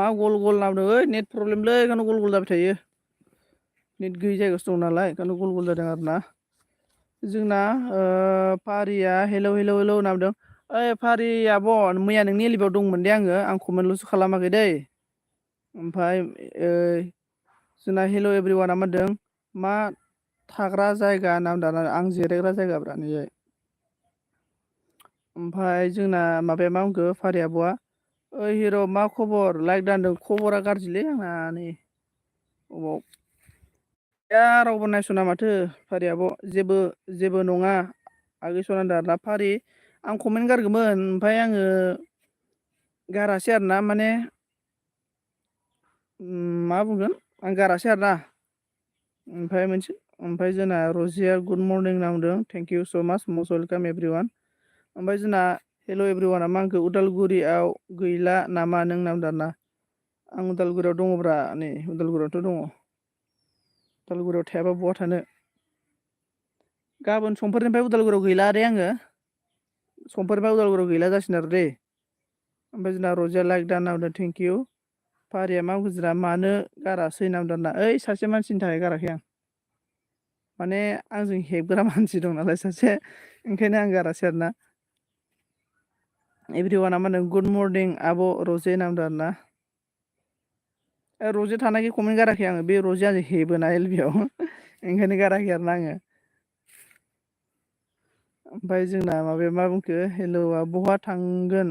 मा गल गल नांदों ओइ नेट प्रब्लेमलै बेखायनो गल गल जाबाय थायो नेट गैयि जायगायावसो दं नालाय बेखायनो गल गल जादों आरो ना जोंना फारिया हेलौ हेलौ हेलौ होनना बुंदों ओइ फारि आब' मैया नोंनि एलिबाव दंमोन दे आं कमेन्टल'सो खालामाखै दै ओमफ्राय जोंना हेल' एभ्रिवाना मा होनदों मा थाग्रा जायगा होनना बुंदों आं जिरायग्रा जायगाब्रा नैहाय ओमफ्राय जोंना माबाया मा बुंखो फारि आब'आ ओइ हिर' मा खबर लाइक दानदों खबरा गाज्रिलै आंना नै अबाव रावबो नायस'ना माथो फारि आब' जेबो नङा आगै सनादो आरोना फारि आं कमेन्ट गारगौमोन ओमफ्राय आङो गारासै आरोना माने मा बुंगोन आं गारासै आरोना ओमफ्राय जोंना रजिया गुड मर्निं होनना बुंदों थेंक इउ स' माच मस्ट वेलकाम एभ्रिवान ओमफ्राय जोंना हेल' एभ्रिवाना मा होनखो उदालगुरियाव गैला नामा नों होनना बुंदों आरोना आं उदालगुरियाव दङब्रा नै उदालगुरियावथ' दङ उदालगुरियाव थायाबा बहा थानो गाबोन समफोरनिफ्राय उदालगुरियाव गैला दे आङो समफोरनिफ्राय उदालगुरियाव गैला जासिगोन आरो दै ओमफ्राय जोंना रजिया लाइक दा होनना बुंदों थेंक इउ फारिया मा बुजिरा मानो गारासै होनना बुंदों आरोना ओइ सासे मानसिनि थाखाय गाराखै आं माने आंजों हेबग्रा मानसि दं नालाय सासे ओंखायनो आं गारासै आरोना एभ्रिवाना मा होनदों गुड मर्निं आब' रजे होनना बुंदों आरोना रजे थानायखाय कमेन्ट गाराखै आङो बे रजे आंजों हेबोना एलबियाव ओंखायनो गाराखै आरोना आङो ओमफ्राय जोंना माबाया मा बुंखो हेलौआ बहा थांगोन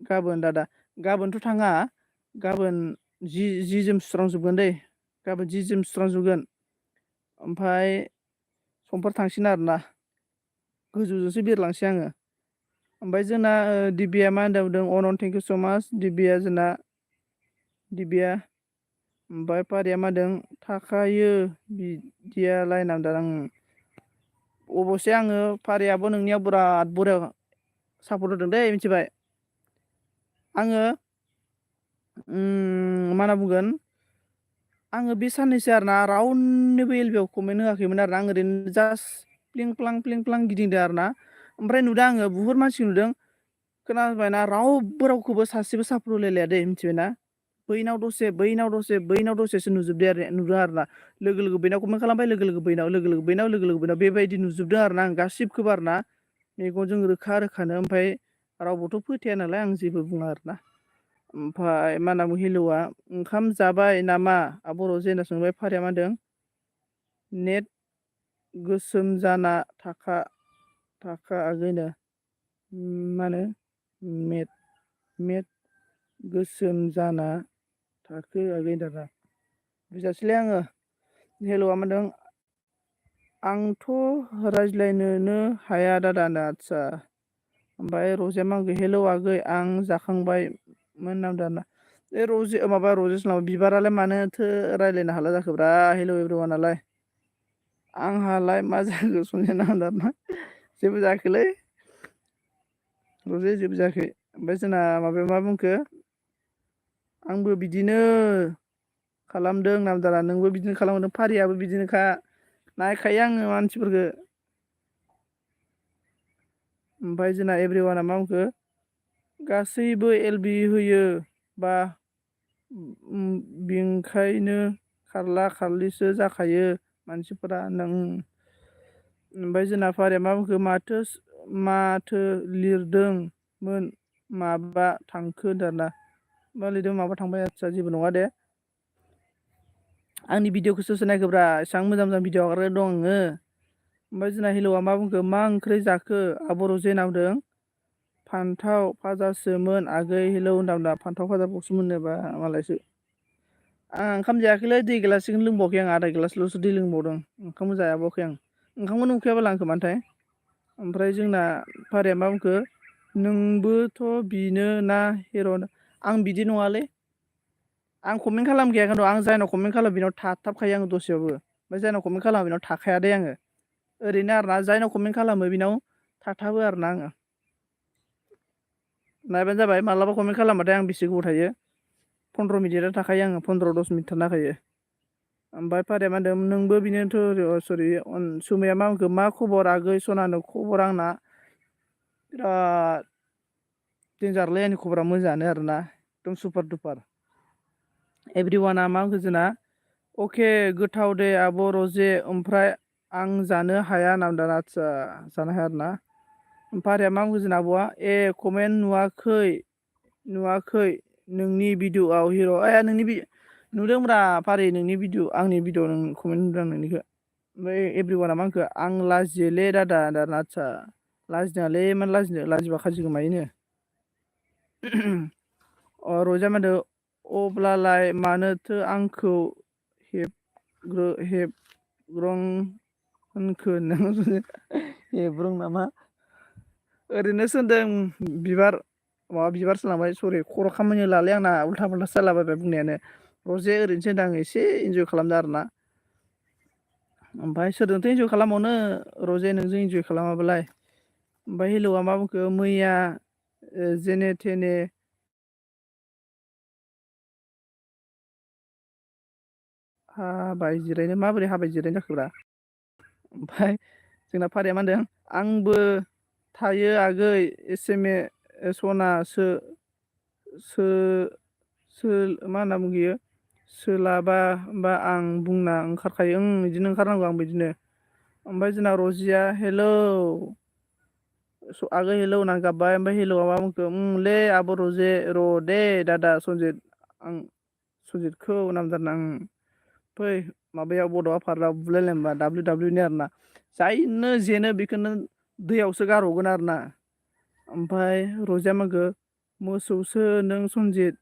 गाबोन दादा गाबोनथ' थाङा गाबोन जि जोम सुस्रांजोबगोन दै गाबोन जि जोम सुस्रांजोबगोन ओमफ्राय समफोर थांसिगोन आरोना गोजौजोंसो बिरलांसै आङो ओमफ्राय जोंना दिबिया मा होनना बुंदों अनन थेंक इउ स' माच दिबिया जोंना दिबिया ओमफ्राय फारिया मा होनदों थाखायो बिदियालाय होनना बुंदों आं अबसे आङो फारियाबो नोंनियाव बिराद बरिया सापर्ट होदों दै मिथिबाय आङो मा होनना बुंगोन आङो बे साननैसो आरोना रावनोबो एलबियाव कमेन्ट होआखैमोन आरो आं ओरैनो जास्ट प्लिं प्लां गिदिंदों आरोना ओमफ्राय नुदों आङो बुहुत मानसि नुदों खोनाबायना रावबो रावखौबो सासेबो सापर्ट होलायलाया दै मिथिबायना बैनाव दसे बैनाव दसे बैनाव दसेसो नुजोबदो आरो नुदों आरोना लोगो बैनाव कमेन्ट खालामबाय लोगो बैनाव लोगो बैनाव बेबायदि नुजोबदों आरोना आं गासिबखौबो आरोना मेगनजों रोखा रोखानो ओमफ्राय रावबोथ' फोथाया नालाय आं जेबो बुङा आरोना ओमफ्राय मा होनना बुङो हिलौआ ओंखाम जाबाय नामा आब' रजे होनना सोंबाय फारिया मा होनदों नेट गोसोम जाना थाखा आगैनो मा होनो मेट गोसोम जाना थाखो आगै होनदों आरोना बुजियासैलै आङो हेल'आ मा होनदों आंथ' रायज्लायनोनो हाया दादा होनदों आदसा ओमफ्राय रजेया मा होनखो हेलौ आगै आं जाखांबायमोन होनना बुंदों आरोना बे रजे माबा रजेसो नामा बिबारालाय मानोथो रायज्लायनो हाला जाखोब्रा हेलौ एभ्रिवानालाय आंहालाय मा जाखो सन्देरना होनदों आरोना जेबो जायाखैलै रजे जेबो जायाखै ओमफ्राय जोंना माबाया मा बुंखो आंबो बिदिनो खालामदों होनना बुंदों आरोना नोंबो बिदिनो खालामदों फारियाबो बिदिनोखा नायखायो आङो मानसिफोरखौ ओमफ्राय जोंना एभ्रिवाना मा बुंखो गासैबो एलबि होयो बा बेंखायनो खारला खारलिसो जाखायो मानसिफोरा नों ओमफ्राय जोंना फारिया मा बुंखो माथो लिरदोंमोन माबा थांखो होनदों आरोना मा लिरदों माबा थांबाय आदसा जेबो नङा दे आंनि भिडिअखौ सोर सोर नायखोब्रा एसेबां मोजां मोजां भिडिअ हगारना दं आङो ओमफ्राय जोंना हिलौआ मा बुंखो मा ओंख्रि जाखो आब' रजे होनना बुंदों फान्थाव फाजासोमोन आगै हेलौ होनना बुंदों फान्थाव फाजाबावसोमोन मोननोबा मालायसो आं ओंखाम जायाखैलै दै गिलासखौनो लोंबावाखै आं आधा गिलासल'सो दै लोंबावदों ओंखामबो जायाबावाखै आं ओंखामखौनो उखैयाबा लांखो मानोथाय ओमफ्राय जोंना फारिया मा बुंखो नोंबोथ' बिनो ना हिर' आं बिदि नङालै आं कमेन्ट खालामखाया खिन्थु आं जायनाव कमेन्ट खालामो बेनाव थाबथाबखायो आङो दसेयावबो ओमफ्राय जायनाव कमेन्ट खालामा बेनाव थाखाया दे आङो ओरैनो आरोना जायनाव कमेन्ट खालामो बेनाव थाथाबो आरोना आङो नायबानो जाबाय मालाबा कमेन्ट खालामबाथाय आं बेसे गोबाव थायो 15 मिनिटआ थाखायो आङो 15-10 मिनिट थानो थाखायो ओमफ्राय फारिया मा होनदों नोंबो बिनोथ' सरि सुमिया मा बुंखो मा खबर आगै सनानो खबर आंना बिराद देन्जारलै आंनि खबरा मोजाङानो आरोना एकदम सुपार दुपार एभ्रिवानआ मा बुंखो जोंना अके गोथाव दे आब' रजे ओमफ्राय आं जानो हाया नामदां आदसा जानो हाया आरोना फारिया मा बुंखो जोंना आब'आ कमेन्ट नुवाखै नोंनि भिडिअ'आव हिर' नोंनि नुदोंब्रा फारि नोंनि भिडिअ आंनि भिडिअ नों कमेन्ट नुदों आं नोंनिखौ ओमफ्राय एभ्रिवानआ मा होनखो आं लाजियोलै दादा आदसा लाजिनाङालै मानो लाजिनो लाजिबा खाजि गोमायोनो रजा मा होनदों अब्लालाय मानोथो आंखौ हेबग्रं होनखो नों हेबग्रं नामा ओरैनोसो होनदों बिबारसो लांबाय सरि खर' खामानि होलालै आंना उल्था फाल्थासो जालाबायबाय बुंनायानो रजे ओरैनोसो होनदों आं एसे इन्जय खालामदों आरोना ओमफ्राय सोरजोंथो इन्जय खालामबावनो रजे नोंजों इन्जय खालामाबालाय ओमफ्राय हिलौआ मा बुंखो मैया जेने थेने हाबाय जिरायनो माबोरै हाबाय जिरायनो जाखोब्रा ओमफ्राय जोंना फारिया मा होनदों आंबो थायो आगै एसेमे सनासो मा होनना बुंहैयो सोलाबा आं बुंना ओंखारखायो बिदिनो ओंखारनांगौ आं बिदिनो ओमफ्राय जोंना रजिया हेलौ आगै हेलौ होननानै गाबबाय ओमफ्राय हेलौआ मा बुंखो लै आब' रजे र' दे दादा सनजितखौ नामजादा फै माबायाव बड'आ फाराव बुलायलाय होनबा WWनि आरोना जायनो जेनो बेखौनो दैयावसो गारहरगोन आरोना ओमफ्राय रजिया मा होनखो मोसौसो नों सनजित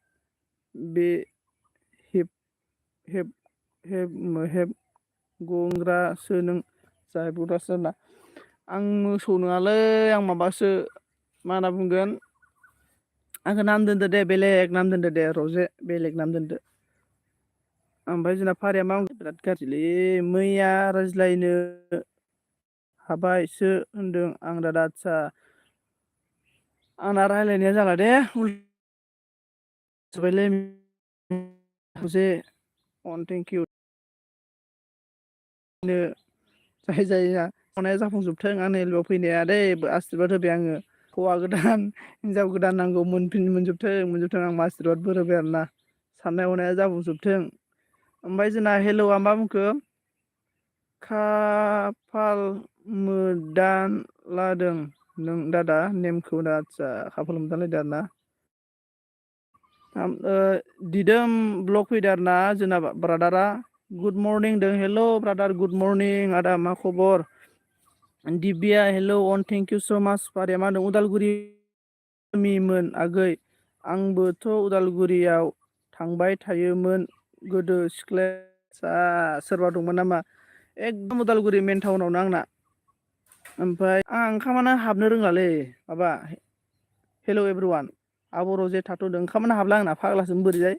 बे हेब गंग्रासो नों जाहैबावग्रासो होनना आं मोसौ नङालै आं माबासो मा होनना बुंगोन आंखौ नाम दोनदो दे बेलेग नाम दोनदो दे रजे बेलेग नाम दोनदो ओमफ्राय जोंना फारिया मा बिराद गाज्रिलै मैया रायज्लायनो हाबायसो होनदों आं दादा आदसा आंना रायज्लायनाया जाला दे थेंक इउ जाय जायना साननाया जाफुंजोबथों आंनि बेयाव फैनाया दै आसिरबाद होबाय आङो हौवा गोदान हिनजाव गोदान नांगौ मोनजोबथों आं आसिरबाद बोर होबाय आरोना साननाय हनाया जाफुंजोबथों ओमफ्राय जोंना हेलौआ मा बुंखो खाफाल मोदान लादों नों दादा नेमखौ दा आदसा खाफाल मोदानलायदो आरोना दिदोम ब्लक फैदो आरोना जोंना ब्रादारा गुड मरनिं होनदों हेल' ब्रादार गुड मरनिं आदा मा खबर दिबिया हेल' थेंक इउ स' माच फारिया मा होनदों उदालगुरि गामिमोन आगै आंबोथ' उदालगुरियाव थांबाय थायोमोन गोदो सिख्लाया सोरबा दंमोन नामा एकदम उदालगुरि मेन टाउनावनो आंना ओमफ्राय आं ओंखामानो हाबनो रोंलालै माबा हेल' एभ्रिवान आब' रजे थाथ'दों ओंखामानो हाबला आंना फाग्लासो बोरैजाय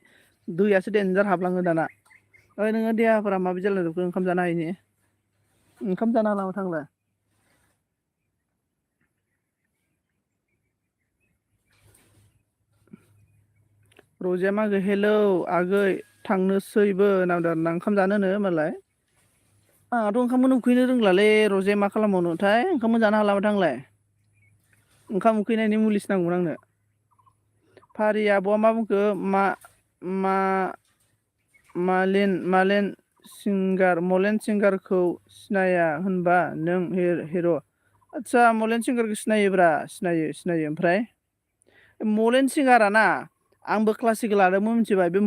दैयासो देनजार हाबलाङो दाना ओइ नोङो देहाफोरा माबायदि जालांजोबखो ओंखाम जानो हायिनि ओंखाम जानो हाला माथो आंलाय रजेया मा होनखो हेलौ आगै थांनोसैबो होनदों आरोना ओंखाम जानो नो मालाय आंहाथ' ओंखामखौनो उखैनो रोंलालै रजे मा खालामबावनोथाय ओंखामखौनो जानो हाला माथो आंलाय ओंखाम उखैनायनि मुलिसो नांगौमोन आंनो फारि आब'आ मा बुंखो मा मलेन सिंगारखौ सिनाया होनबा नों हिर' आदसा मलेन सिंगारखौ सिनायोब्रा सिनायो ओमफ्राय मलेन सिंगारा ना आंबो क्लासिकेल लादोंमोन मिथिबाय बे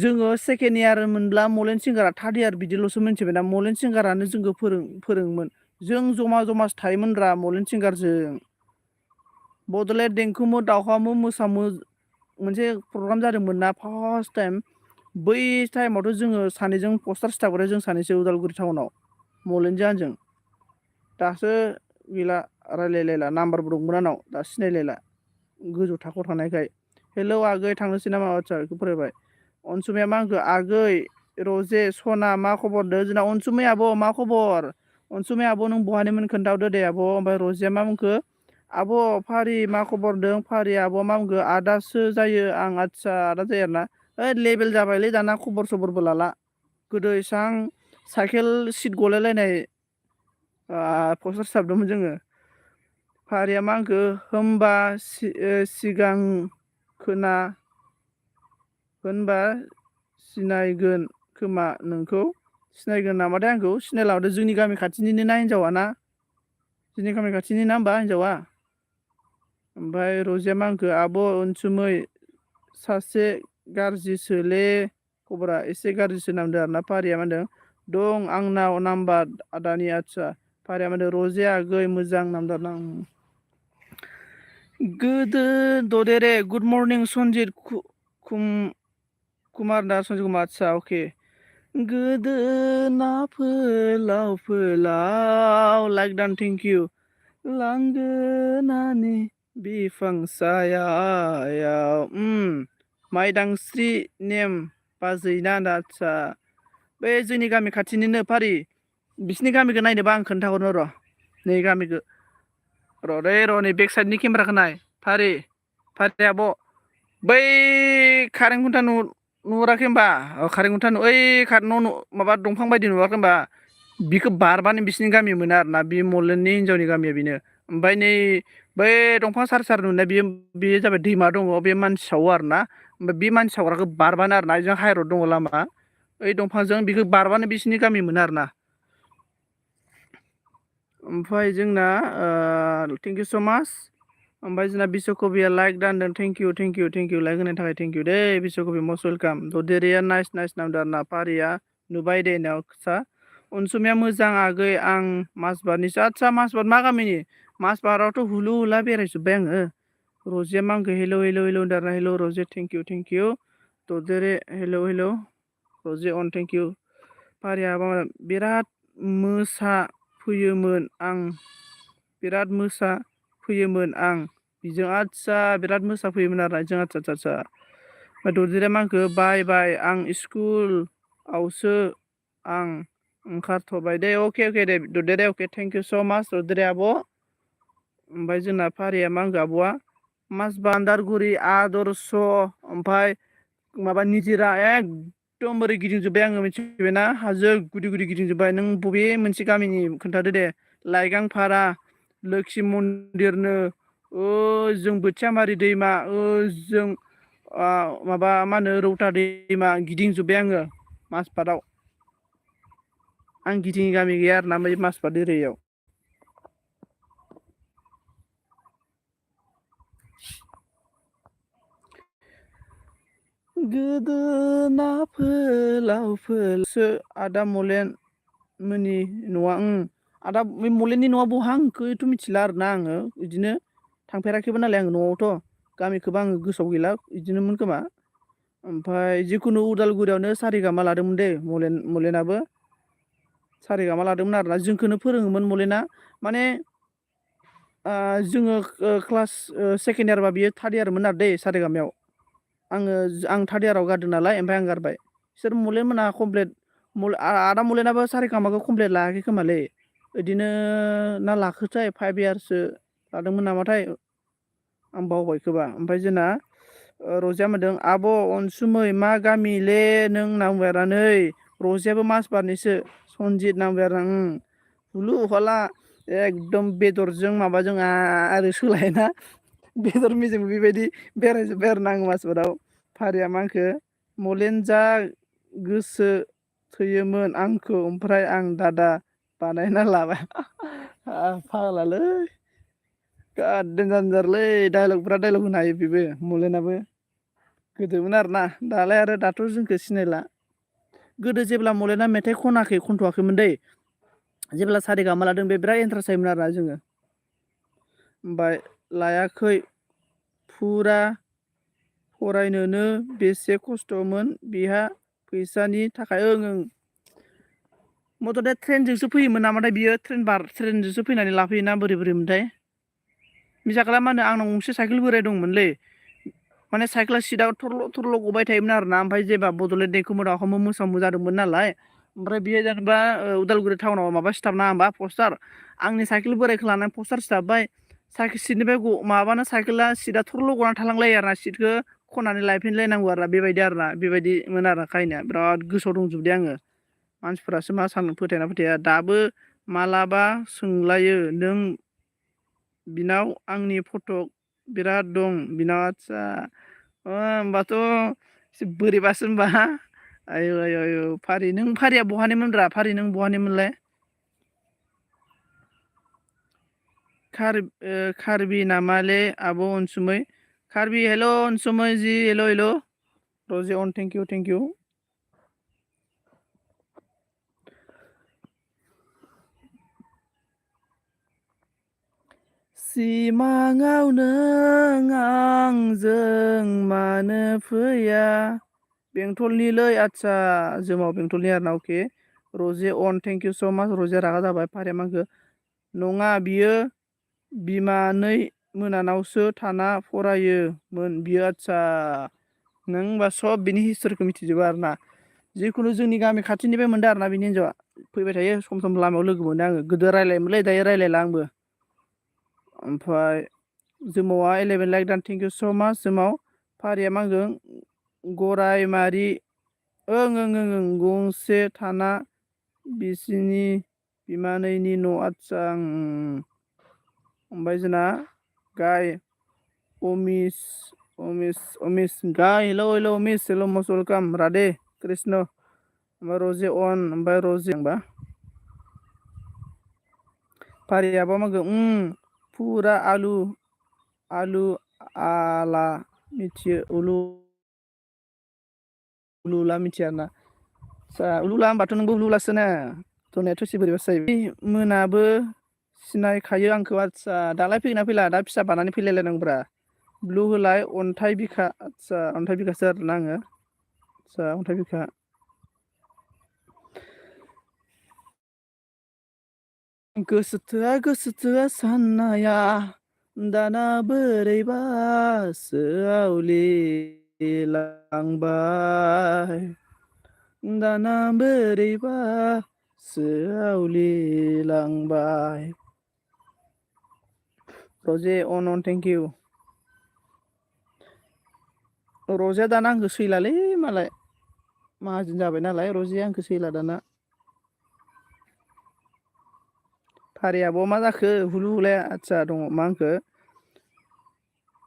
जोङो सेकेण्ड इयार मोनब्ला मलेन सिंगारा थार्द इयार बिदिल'सो मिथिबाय दा मलेन सिंगारानो जोंखौ फोरोङोमोन जों जमा जमासो थायोमोनब्रा मलेन सिंगारजों बड'लेण्ड देंखोमो दावहामो मोसामो मोनसे प्रग्राम जादोंमोन ना फार्स्ट टाइम बै टाइमावथ' जोङो सानैजों पस्टार सिथाबग्राया जों सानैसो उदालगुरि टाउनाव मलेनजों आंजों दासो गैला रायलायलायला नाम्बारबो दंमोन आंनाव दा सिनायलायला गोजौ थाखोआव थानायखाय हेलौ आगै थांनोसै नामा आदसा बेखौ फरायबाय अनसुमाया मा होनखो आगै रजे सना मा खबर होनदों जोंना अनसुमै आब' मा खबर अनसुमै आब' नों बहानिमोन खोन्थाहरदो दे आब' ओमफ्राय रजेया मा बुंखो आब' फारि मा खबर होनदों फारि आब'आ मा बुंखो आदासो जायो आं आदसा आदा जायो आरोना ओइ लेबेल जाबायलै दाना खबर सबरबो लाला गोदो एसां साइकेल सिट गलायलायनाय पस्टार सिथाबदोंमोन जोङो फारिया मा होनखो होमबा सिगां खोना होनबा सिनायगोन खोमा नोंखौ सिनायगोन नामाथाय आंखौ सिनायलामादो जोंनि गामि खाथिनिनो ना हिनजावा ना जोंनि गामि खाथिनि ना होमबा हिनजावा ओमफ्राय रजिया मा होनखो आब' अनसुमै सासे गाज्रिसोले खबरा एसे गाज्रिसो नामदो आरोना फारिया मा होनदों दं आंनाव नाम्बार आदानि आदसा फारिया मा होनदों रजिया आगै मोजां नामदो आरोना गोदो ददेरे गुड मर्निं सनजित कुमार दा सनजित कुमार आदसा अके गोदोना फोलाव फोलाव लाइक डान थेंक इउ लांगोनानि बिफां सायायाव माइदांस्रि नेम बाजैना आदसा बे जोंनि गामि खाथिनिनो फारि बिसिनि गामिखौ नायनोबा आं खोन्थाहरनो र' नै गामिखौ र' नै बेक साइडनि केमेराखौ नाय फारि आब' बै कारेन्ट खुन्था नुहुराखै होनबा कारेन्ट खुन्था ओइ माबा दंफां बायदि नुवाखै होनबा बिखौ बारबानो बिसिनि गामि मोनो आरोना बे मलेननि हिनजावनि गामिया बेनो ओमफ्राय नै बै दंफां सार नुनाय बेयो जाबाय दैमा दङ बे मानसि सावो आरोना ओमफ्राय बे मानसि सावग्राखौ बारबानो आरोना बेजों हाइरड दङ लामा ओइ दंफांजों बेखौ बारबानो बिसिनि गामि मोनो आरोना ओमफ्राय जोंना थेंक इउ स' माच ओमफ्राय जोंना बिस्वकबिया लाइक दानदों थेंक इउ लाइक होनायनि थाखाय थेंक इउ दे बिस्वकबि मस्ट वेलकाम ददेरेया नाइस नामदो आरोना फारिया नुबाय दे नावसा अनसुमाया मोजां आगै आं माजबादनिसो आदसा माजबाद मा गामिनि माजबादावथ' हुलु हुला बेरायजोब्बाय आङो रजिया मा आंखौ हेलौ होनदों आरोना हेलौ रजिया थेंक इउ ददेरे हेलौ रजिया अन थेंक इउ फारिया बिराद मोसा फैयोमोन आं बिजों आदसा बिराद मोसा फैयोमोन आरोना जों आदसा ददेरेया मा होनखो बाय आं स्कुलावसो आं ओंखारथ'बाय दे अके दे ददेरे अके थेंक इउ स' माच ददेरे आब' ओमफ्राय जोंना फारिया मा होनखो आब'आ माजबान्दारगुरि आदर्श ओमफ्राय माबा निजिरा एकदम ओरै गिदिंजोब्बाय आङो मिथिबायना हाजो गुदि गिदिंजोब्बाय नों बबे मोनसे गामिनि खोन्थादो दे लाइगांफारा लोक्षि मन्दिरनो ओजों बोथियामारि दैमा ओजों माबा मा होनो रौता दैमा गिदिंजोब्बाय आङो माजबादाव आं गिदिङि गामि गैया आरोना बै माजबाद एरियायाव गोदोना फोलावसो आदा मलेन मोननि न'आ आदा बे मलेननि न'आ बहा आंखौथ' मिथिला आरोना आङो बिदिनो थांफेराखैबो नालाय आङो न'आवथ' गामिखौबो आङो गोसोआव गैला बिदिनोमोन खोमा ओमफ्राय जिखुनु उदालगुरियावनो सारिगामा लादोंमोन दे मलेनाबो सारिगामा लादोंमोन आरोना जोंखौनो फोरोङोमोन मलेना माने जोङो क्लास सेकेन्ड इयारबा बियो थार्ड इयारमोन आरो दै सारिगामायाव आं थार्ड इयाराव गारदों नालाय ओमफ्राय आं गारबाय बिसोर मलेन मोना कमप्लिट आदा मलेनाबो सारिगामाखौ कमप्लिट लायाखै खोमालै बिदिनो ना लाखोथाय 5 इयार्ससो लादोंमोन नामाथाय आं बावबाय ओमफ्राय जोंना रजिया मोनदों आब' अनसुमै मा गामिले नों होनना बुंबाय आरो नै रजियाबो माजबादनिसो सनजित नांबाय आरो हुलु हला एकदम बेदरजों माबाजों आरो सोलायना बेदर मेजेम बेबायदि बेरायजोब्बाय आरो आं माजबादाव फारिया मा होनखो मलेन जा गोसो थोयोमोन आंखौ ओमफ्राय आं दादा बानायना लाबाय फाग्लालै देनजारलै डाइलगफ्रा डाइलग होनो हायो बेबो मलेनाबो गोदोमोन आरोना दालाय आरो दाथ' जोंखौ सिनायला गोदो जेब्ला मलेना मेथाइ खनथ'वाखैमोन दै जेब्ला सारिगामा लादों बे बिराद इन्ट्रेस्ट जायोमोन आरोना जोङो ओमफ्राय लायाखै फुरा फरायनोनो बेसे खस्थ'मोन बेहा फैसानि थाखाय मथथे ट्रेनजोंसो फैयोमोन नामाथाय बियो ट्रेनजोंसो फैनानै लाफैयोना बोरै मोनथाय मिसाखोला मा होनो आंनाव गंसे साइकेल बोराय दंमोनलै माने साइकेला सिटआव थरल' गबाय थायोमोन आरोना ओमफ्राय जेब्ला बड'लेण्ड देंखो मोसामो जादोंमोन नालाय ओमफ्राय बेयो जेनेबा उदालगुरि टाउनाव माबा सिथाबना होमबा पस्टार आंनि साइकेल बोरायखौ लानानै पस्टार सिथाबबाय साइकेल सिटनिफ्राय माबाना साइकेला सिटआ थरल' गनानै थालांलायो आरोना सिटखौ खननानै लायफिनलायनांगौ आरोना बेबायदिमोन आरो खाहिनिया बिराद गोसोआव दंजोबदे आङो मानसिफोरासो मा सानो फोथायना फोथाया दाबो मालाबा सोंलायो नों बिनाव आंनि फट' बिराद दं बिनाव आदसा होमबाथ' एसे बोरैबासो होनबा आयौ आयौ आयौ फारिया बहानिमोनब्रा नों बहानिमोनलाय कार्बि नामाले आब' अनसुमै कार्बि हेल' अनसुमै जि हेल' रजे अन थेंक इउ सिमाङाव नों आंजों मानो फैया बेंटलनिलै आदसा जोमाव बेंटलनि आरोना अके रजे अन थेंक इउ स' माच रजे रागा जाबाय फारिया मांखो नङा बियो बिमानै मोनानावसो थाना फरायोमोन बियो आदसा नों होनबा सब बिनि हिस्ट'रिखौ मिथिजोबो आरोना जिखुनु जोंनि गामि खाथिनिफ्राय मोनदों आरोना बिनि हिन्जावा फैबाय थायो सम सम लामायाव लोगो मोनो आङो गोदो रायलायोमोनलै दायो रायलायला आंबो ओमफ्राय जोमावा 11 लाइक दान थेंक इउ स' माच जोमाव फारिया मा होनगोन गरायमारि ओं गंसे थाना बिसिनि बिमानैनि न' आदसा ओमफ्राय जोंना गाय अमिस गाय हेल' अमिस हेल' मस्ट वेलकाम राधे कृष्ण ओमफ्राय रजे अन ओमफ्राय रजे होनबा फारियाबा मा होनगोन फुरा आलु आला मिथियो उलुला मिथिया आरोना आदसा उलुला होनबाथ' नोंबो उलुलासो ना जनायाथ' एसे बोरैबासो जायो मोनाबो सिनायखायो आंखौ आदसा दालाय फैगोन ना फैला दा फिसा बानानै फैलायलायनांगौब्रा ब्लु होलाय अन्थाइ बिखा आदसा अन्थाइ बिखासो आरोना आङो आदसा अन्थाइ बिखा गोसोथोआ साननाया दाना बोरैबासो आवलिलांबाय दाना बोरैबासो आवलिलांबाय रजे अन थेंक इउ रजेया दाना आंखौ सैलालै मालाय माहाजोन जाबाय नालाय रजेया आंखौ सैला दाना फारियाबो मा जाखो हुलु हुलाया आदसा दङ मा होनखो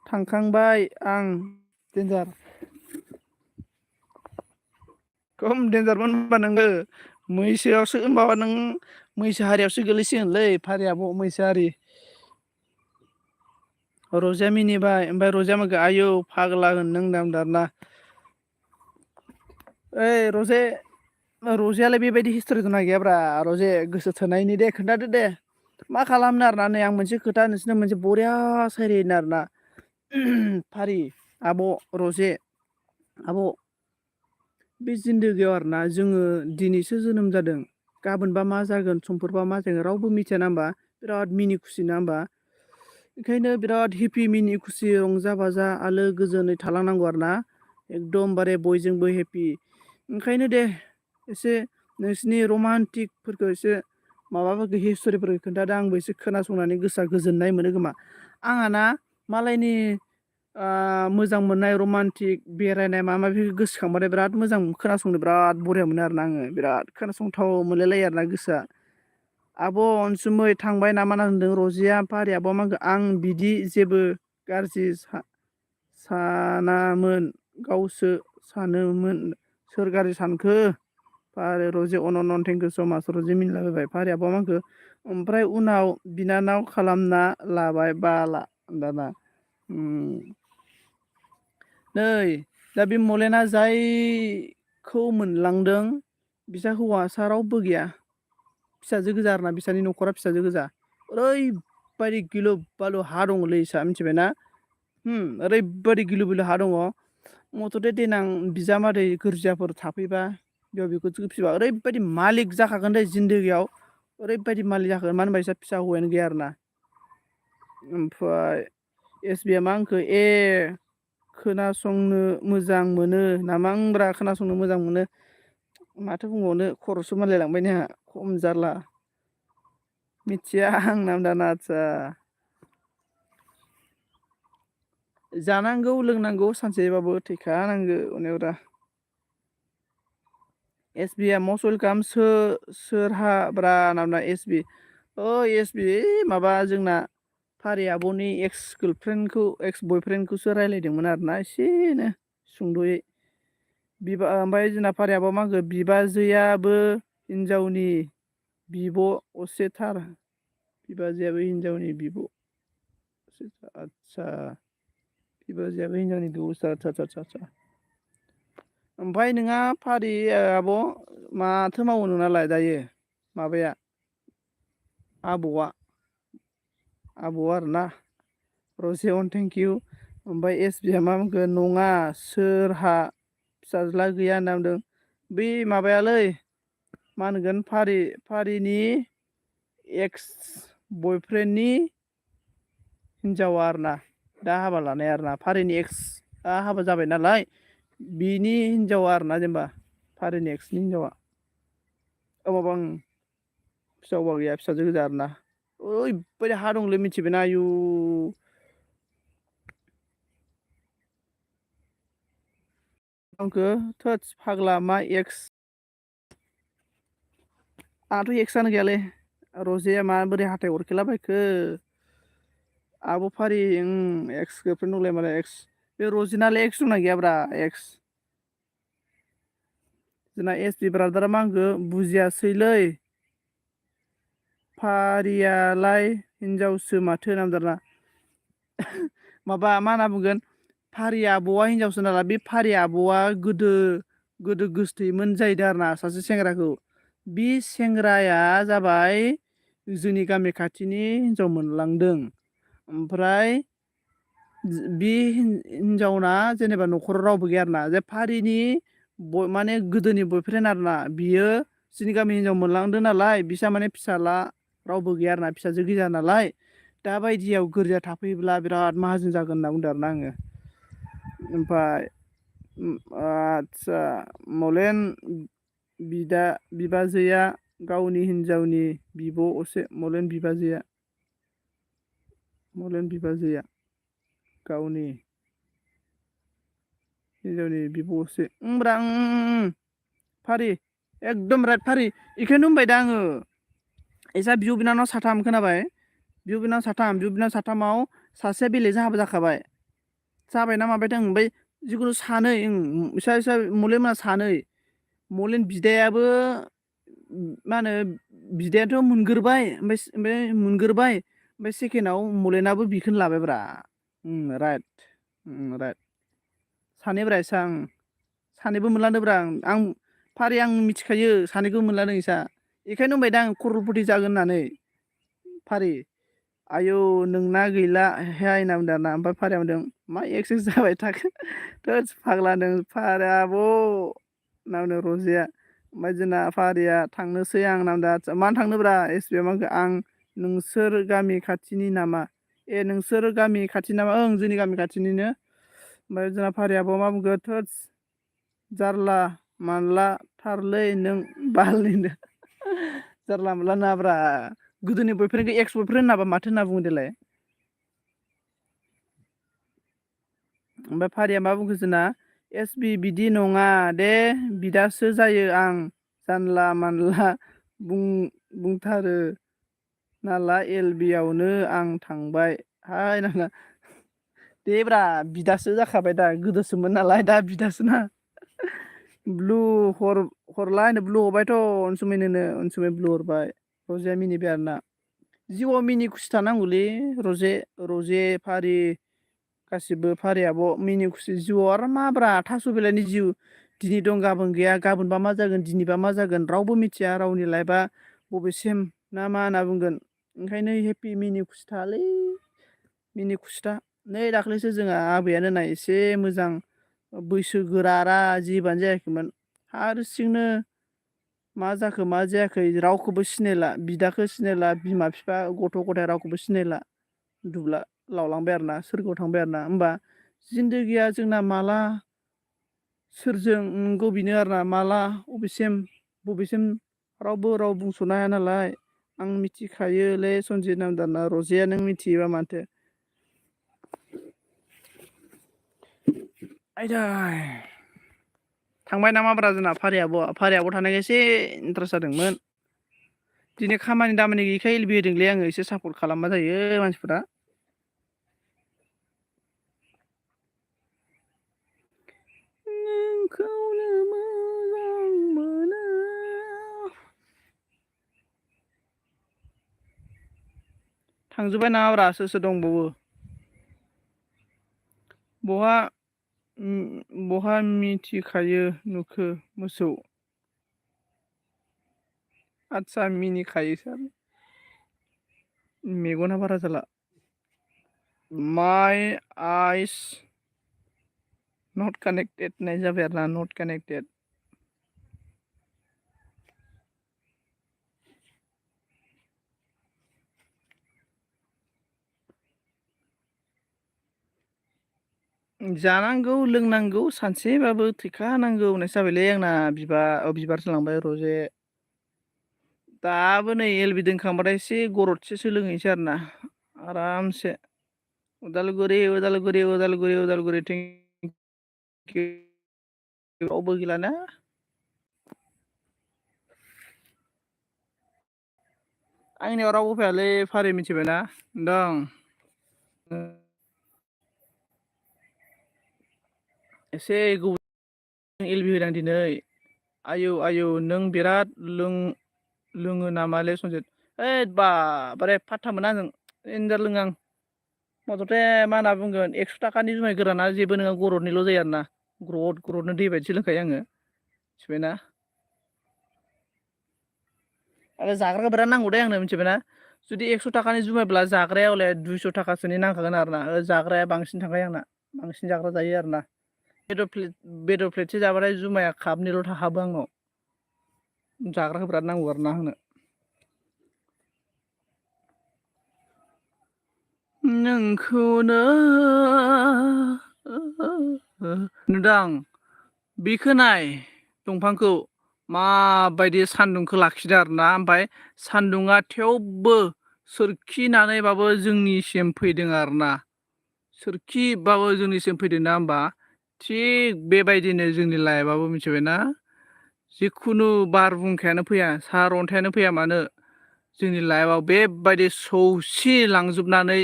थांखांबाय आं देन्जार खम देन्जारमोन होनबा नोङो मैसोआवसो होनबाबा नों मैसो हारियावसो गोलैसिगोनलै फारियाब' मैसो हारि रजेया मिनिबाय ओमफ्राय रजेया माखो आयौ फाग्ला होननो होनदों आरोना ओइ रजेयालाय बेबायदि हिस्ट'रि दंना गैयाब्रा रजे गोसो थोनायनि दे खोन्थादो दे मा खालामनो आरोना नै आं मोनसे खोथा नोंसोरनो मोनसे बरिया सायरायनो आरोना फारि आब' रजे आब' बे जिन्दोगियाव आरोना जोङो दिनैसो जोनोम जादों गाबोनबा मा जागोन समफोरबा मा जागोन रावबो मिथिया ना होमबा बिराद मिनि खुसि ना होमबा ओंखायनो बिराद हेपि मिनि खुसि रंजा बाजा आलो गोजोनै थालांनांगौ आरोना एकदमबारे बयजोंबो हेपि ओंखायनो दे एसे नोंसिनि रमान्टिकफोरखौ एसे माबाफोरखौ हिस्ट'रिफोरखौ खोन्थादो आंबो एसे खोनासंनानै गोसोआ गोजोननाय मोनो खोमा आंहाना मालायनि मोजां मोननाय रमान्टिक बेरायनाय माबा माबि गोसोखांबाथाय बिराद मोजां खोनासंनो बिराद बरिया मोनो आरोना आङो बिराद खोनासंथाव मोनलायलायो आरोना गोसोआ आब' अनसुमै थांबाय नामा होनदों रजिया फारिया आब' मा होनखो आं बिदि जेबो गाज्रि सानामोन गावसो सानोमोन सोर गाज्रि सानखो फारि रजे अनन थेंक इउ स' माच रजे मिनिलाबायबाय फारि आब'आ मा होनखो ओमफ्राय उनाव बिनानाव खालामना लाबाय बाला दाना नै दा बे मलेना जायखौ मोनलांदों बिसा हौवासा रावबो गैया फिसाजो गोजा आरोना बिसानि न'खरा फिसाजो गोजा ओरैबायदि गिलु बालु हा दङलै इसा मिथिबायना ओरैबायदि गिलु बालु हा दङ मथथे देनां बिजामादै गोरजियाफोर थाफैबा बेयाव बेखौ फिसिबा ओरैबायदि मालिक जाखागोन दै जिन्दोगियाव ओरैबायदि मालिक जाखागोन मानो होनबा बिसा फिसा हौवायानो गैया आरोना ओमफ्राय एस बि आ मा होनखो खोनासंनो मोजां मोनो नामा ब्रा खोनासंनो मोजां मोनो माथो बुंबावनो खर'सो मानलायलांबाय ने आंहा खम जारला मिथिया आंनाम दाना आदसा जानांगौ लोंनांगौ सानसेबाबो थैखानांगौ अनेब्रा एस बि आ मस्ट वेलकाम सोरहा ब्रा नामना एस बि एस बि माबा जोंना फारि आब'नि एक्स गार्लफ्रेन्डखौ एक्स बयफ्रेन्डखौसो रायज्लायदोंमोन आरोना एसेनो सुंद'यै ओमफ्राय जोंना फारियाबो मा होनखो बिबाजैयाबो हिनजावनि बिब' असेथार बिबाजैयाबो हिनजावनि बिब' आदसा बिबाजैयाबो हिनजावनि बिब' आदसा ओमफ्राय नोंहा फारि आब' माथो मावो नोंनालाय दायो माबाया आबौआ आरोना रजे अन थेंक इउ ओमफ्राय एस बि आ मा बुंखो नङा सोरहा फिसाज्ला गैया होनना बुंदों बै माबायालै मा होनगोन फारिनि एक्स बयफ्रेन्डनि हिनजावा आरोना दा हाबा लानाय आरोना फारिनि एक्सआ हाबा जाबाय नालाय बिनि हिनजावा आरोना जेनेबा फारिनि एक्सनि हिनजावा माबा फिसा हौवा गैया फिसाजो गोजा आरोना ओरैबायदि हा दंलै मिथिबायना आयु आंखो थोदस फाग्ला मा एक्स आंहाथ' एक्सआनो गैयालै रजेया माबोरै हाथाय अरखेलाबायखो आब' फारि एक्स गारफ्रेन्ड दंलायो मालाय एक्स बे रजिनालाय एक्स दंना गैयाब्रा एक्स जोंना एस पि ब्रादारा मा होनखो बुजियासैलै फारियालाय हिनजावसो माथो होनना बुंदों आरोना माबा मा होनना बुंगोन फारि आब'आ हिनजावसो नालाय बे फारि आब'आ गोदो गोसथोयोमोन जाहैदों आरोना सासे सेंग्राखौ बि सेंग्राया जाबाय जोंनि गामि खाथिनि हिनजाव मोनलांदों ओमफ्राय बि हिनजावना जेनेबा न'खराव रावबो गैया आरोना जे फारिनि माने गोदोनि बयफ्रेन्ड आरोना बियो जोंनि गामि हिनजाव मोनलांदों नालाय बिसा माने फिसाला रावबो गैया आरोना फिसाजो गोजा नालाय दा बायदियाव गोरजिया थाफैयोब्ला बिराद माहाजोन जागोन होनना बुंदों आरोना आङो ओमफ्राय आदसा मलेन बिबाजैया गावनि हिनजावनि बिब' असे मलेन बिबाजैया गावनि हिनजावनि बिब' असे ब्रा फारि एकदम राइट फारि बेखौनो होनबाय दा आङो इसा बिब' बिनानाव साथाम खोनाबाय बिब' बिनानाव साथामाव सासेया बेलेगजों हाबा जाखाबाय जाबायना माबायथां ओमफ्राय जिखुनु सानै इसा मलेन मोना सानै मलेन बिदायाबो मा होनो बिदायाथ' मोनग्रोबाय ओमफ्राय सेकेणडआव मलेनाबो बिखौनो लाबायब्रा राइट सानैब्रा इसा सानैबो मोनलांदोंब्रा आं फारि आं मिथिखायो सानैखौ मोनलांदों इसा बेखायनो बुंबाय दा आं खर'रपथि जागोन होननानै फारि आयौ नोंना गैलाहाय होनना बुंदों आरोना ओमफ्राय फारिया बुंदों मा एक्सेस जाबाय थाखो थोदस फाग्ला नों फारि आब' होनना बुंदों रजेया ओमफ्राय जोंना फारिया थांनोसै आं होनना बुंदों आदसा मानो थांनोब्रा एस बि आ मा होनखो आं नोंसोर गामि खाथिनि नामा नोंसोर गामि खाथि नामा ओं जोंनि गामि खाथिनिनो ओमफ्राय जोंना फारि आब'आ मा बुंखो थोदस जारला मानला थारलै नों बालनिनो जारला मोनला नङाब्रा गोदोनि बयफ्रेन्डखौ एक्स बयफ्रेन्ड होनाबा माथो होनना बुङो देलाय ओमफ्राय फारिया मा बुंखो जोंना एस बि बिदि नङा दे बिदासो जायो आं जानला मानला बुंथारो नाला एल बि आवनो आं थांबाय हाय नाङा देब्रा बिदासो जाखाबाय दा गोदोसोमोन नालाय दा बिदासोना ब्लु हरला होनो ब्लु हरबायथ' अनसुमैनो ब्लु हरबाय रजेया मिनिबाय आरोना जिउआव मिनि खुसि थानांगौलै रजे फारि गासिबो फारि आब' मिनि खुसि जिउआव आरो माब्रा थास' बिलाइनि जिउ दिनै दं गाबोन गैया गाबोनबा मा जागोन दिनैबा मा जागोन रावबो मिथिया रावनि लाइफआ बबेसिम ना मा होनना बुंगोन ओंखायनो हेपि मिनि खुसि थालै मिनि खुसि था नै दाख्लैसो जोंहा आबैयानो नाय एसे मोजां बैसो गोरारा जेबोआनो जायाखैमोन हारसिंनो मा जाखो मा जायाखै रावखौबो सिनायला बिदाखौ सिनायला बिमा बिफा गथ' गथाय रावखौबो सिनायला दुब्ला लावलांबाय आरोना सोरगोआव थांबाय आरोना होमबा जिन्दगिया जोंना माला सोरजों नंगौ बेनो आरोना माला बबेसिम रावबो राव बुंस'नो हाया नालाय आं मिथिखायोलै सनजित नामदाना रजेया नों मिथियोबा माथो आयदै थांबाय नामाब्रा जोंना फारि आब' थानायखाय एसे इन्ट्रेस्ट जादोंमोन दिनै खामानि दामानि गैयैखाय एलबि होदोंलै आङो एसे सापर्ट खालामबा जायो मानसिफ्रा थांजोब्बाय नामाब्रा सोर सोर दंबावो बहा मिथिखायो नुखो मोसौ आदसा मिनिखायो सार मेगना बारा जाला माइ आइस नट कानेक्टेड होननाय जाबाय आरो ना नट कानेक्टेड जानांगौ लोंनांगौ सानसेबाबो थैखानांगौ होननायसो जाबायलै आंना बिबारसो लांबाय रजे दाबो नै एलबि दोनखांबाथाय एसे गरदसेसो लोंहैनोसै आरो ना आरामसे उदालगुरि रावबो गैलाना आंनियाव रावबो फैयालै फारि मिथिबायना दं एसे एलबि होदां दिनै आयौ नों बिराद लोङो नामालै सनजित ओइद बारे फात्ता मोना आंजों देनजार लोङो आं मथथे मा होनना बुंगोन 100 थाखानि जुमाय गोराना जेबो नोङा गरदनिल' जायो आरो ना ग्रदनो दै बायदिसो लोंखायो आङो मिथिबायना आरो जाग्राखौ बिराद नांगौ दे आंनो मिथिबायना जुदि 100 थाखानि जुमायब्ला जाग्राया हले 200 थाखासोनि नांखागोन आरो ना जाग्राया बांसिन थांखायो आंना बांसिन जाग्रा जायो आरो ना बेदर प्लेटसे जाबाथाय जुमाया कापनैल' थाखाबो आंनाव जाग्राखौ बिराद नांगौ आरो ना आंनो नोंखौनो नुदां बेखौ नाय दंफांखौ माबायदि सान्दुंखौ लाखिदों आरोना ओमफ्राय सान्दुङा थेवबो सोरखिनानैबाबो जोंनिसिम फैदों आरोना सोरखिबाबो जोंनिसिम फैदों ना होमबा थिग बेबायदिनो जोंनि लाइफआबो मिथिबायना जिखुनु बारहुंखायानो फैया सार अन्थायानो फैया मानो जोंनि लाइफआव बेबायदि सौसिलांजोबनानै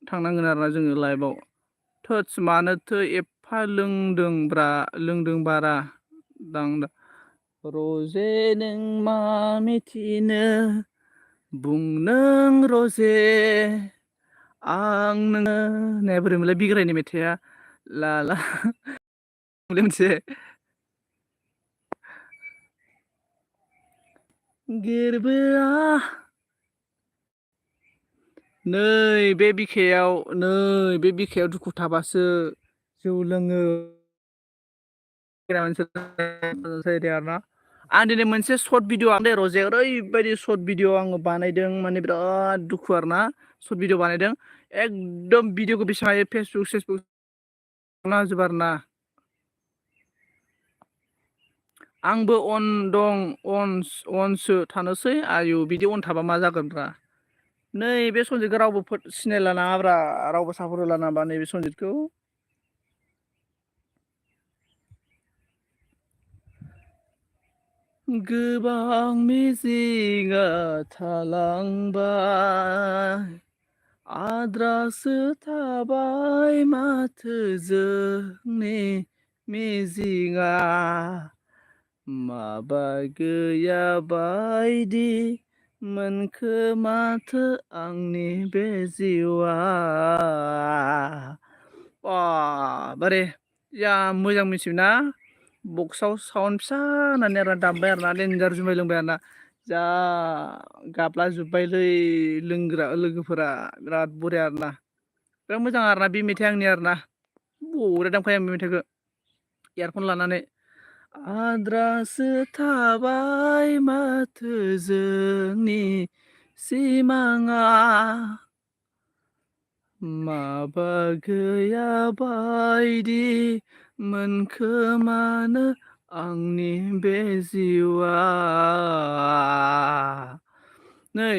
थांनांगोन आरोना जोङो लाइफआव थोदस मानोथो एफा लोंदों बारा रजे नों मा मिथिनो बुं नों रजे आं नोङो होननाया बोरैमोनलाय बिग्रायनि मेथाइआ ला ला मोनसे गेरबोआ नै बे बिखायाव दुखु थाबासो जौ लोङो आं दिनै मोनसे सर्ट भिडिअ रजे ओरैबायदि सर्ट भिडिअ आङो बानायदों माने बिराद दुखु आरो ना सर्ट भिडिअ बानायदों एकदम भिडिअखौ बेसेबां हायो फेसबुक होजोबो आरो ना आंबो अनसो थानोसै आयु बिदि अन थाबा मा जागोनब्रा नै बे सनजितखौ रावबो सिनायला नाङाब्रा रावबो सापर्ट होला नामा नैबे सनजितखौ गोबां मिजिंआ थालांबाय आद्रासो थाबाय माथो जोंनि मिजिंआ माबा गैया बायदि मोनखो माथो आंनि बे जिउआ बारे जा मोजां मिथियोना बक्सआव साउन्ड फिसा होननानै आरो दामबाय आरोना देनजार जुमाय लोंबाय आरोना जा गाबला जोब्बायलै लोंग्रा लोगोफोरा बिराद बरिया आरोना बिराद मोजां आरोना बे मेथाइआ आंनि आरोना बरिया दामखायो आं बे मेथाइखौ इयारफन लानानै आद्रासो थाबाय माथो जोंनि सिमाङा माबा गैया बायदि मोनखोमानो आंनि बे जिउआ नै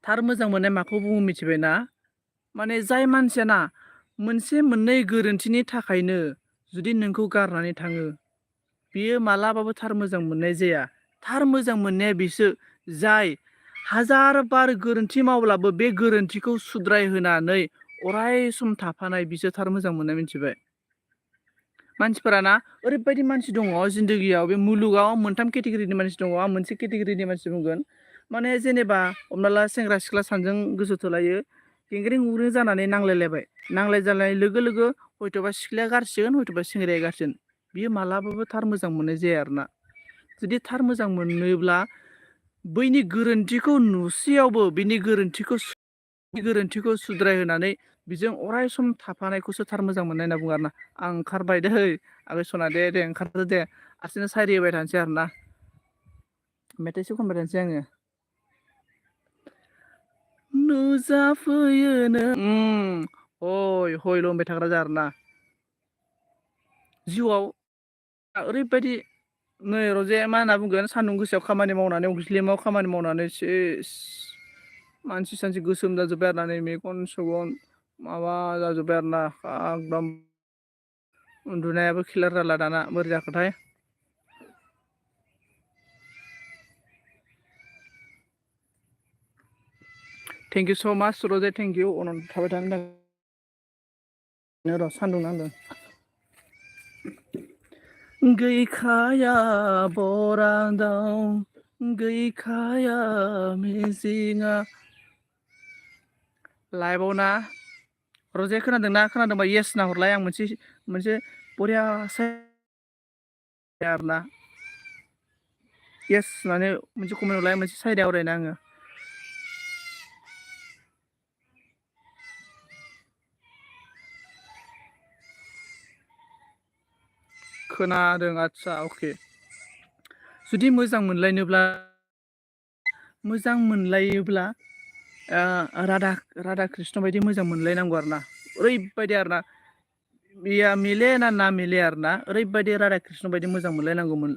थार मोजां मोननाय माखौ बुङो मिथिबायना माने जाय मानसियाना मोनसे मोननै गोरोन्थिनि थाखायनो जुदि नोंखौ गारनानै थाङो बियो मालाबाबो थार मोजां मोननाय जाया थार मोजां मोननाया बिसो जाय हाजार बार गोरोन्थि मावब्लाबो बे गोरोन्थिखौ सुद्राय होनानै अराय सम थाफानाय बिसोर थार मोजां मोननाय मिथिबाय मानसिफोराना ओरैबायदि मानसि दङ जिन्दगियाव बे मुलुगाव मोनथाम केटेगरिनि मानसि दङ आं मोनसे केटेगरिनि मानसि बुंगोन माने जेनेबा हमना ला सेंग्रा सिख्ला सानैजों गोसो थोलायो गेंग्रें गुंग्रें जानानै नांलायलायबाय नांलाय लोगो लोगो हयथ'बा सिख्लाया गारसिगोन हयथ'बा सेंग्राया गारसिगोन बियो मालाबाबो थार मोजां मोननाय जाया आरोना जुदि थार मोजां मोनोब्ला बैनि गोरोन्थिखौ नुसेयावबो बिनि गोरोन्थिखौ सुद्रायहोनानै बिजों अराय सम थाफानायखौसो थार मोजां मोननाय होनना बुङो आरोना आं ओंखारबाय दै आगै सना दे ओंखारदो दे हारसिंनो सायरि होबाय थानोसै आरोना मेथाइसो खनबाय थानोसै आङो नुजाफैयोनो हय हयल' होनबाय थाग्रा जा आरोना जिउआव ओरैबायदि नै रजे मा होनना बुंगोन सान्दुं गोसायाव खामानि मावनानै अक्सिलेमाव खामानि मावनानै सेस मानसि सानसि गोसोम जाजोब्बाय आरोना नै मेगन सगन माबा जाजोब्बाय आरोना एकदम उन्दुनायाबो खिलार जाला दाना बोरै जाखोथाय थेंक इउ स' माच रजे थेंक इउ अननानै थाबाय थानो थाखाय र' सान्दुं नांदों गैखाया बरादाव गैखाया मिजिंआ लाइभआव ना रजे खोनादोंना खोनादोंबा येस ना हरलाय आं मोनसे बरिया आरोना येस होननानै मोनसे कमेन्ट हरलाय मोनसे साइडआव आवरायना आङो खोनादों आदसा अके जुदि मोजां मोनलायोब्ला राधा कृष्ण बायदि मोजां मोनलायनांगौ आरोना ओरैबायदि आरोना बिया मिले ना मिले आरोना ओरैबायदि राधा कृष्ण बायदि मोजां मोनलायनांगौमोन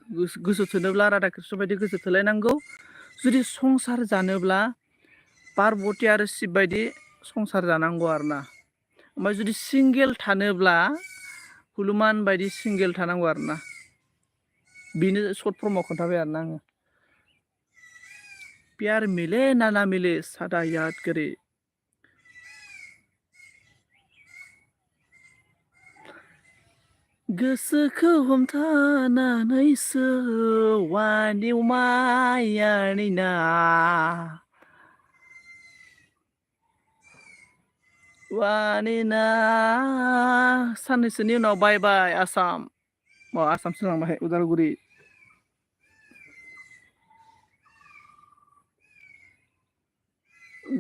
गोसो थोनोब्ला राधा कृष्ण बायदि गोसो थोलायनांगौ जुदि संसार जानोब्ला पार्बति आरो शिब बायदि संसार जानांगौ आरोना ओमफ्राय जुदि सिंगेल थानोब्ला हनुमान बायदि सिंगेल थानांगौ आरोना बेनो सर्ट फर्माव खोन्थाबाय आरोना आङो प्यार मिले ना मिले सादा याद करे गोसोखौ हमथानानैसो वानिव मायानि ना वानिना साननैसोनि उनाव बाय बाय आसाम आसामसो लांबाय उदालगुरि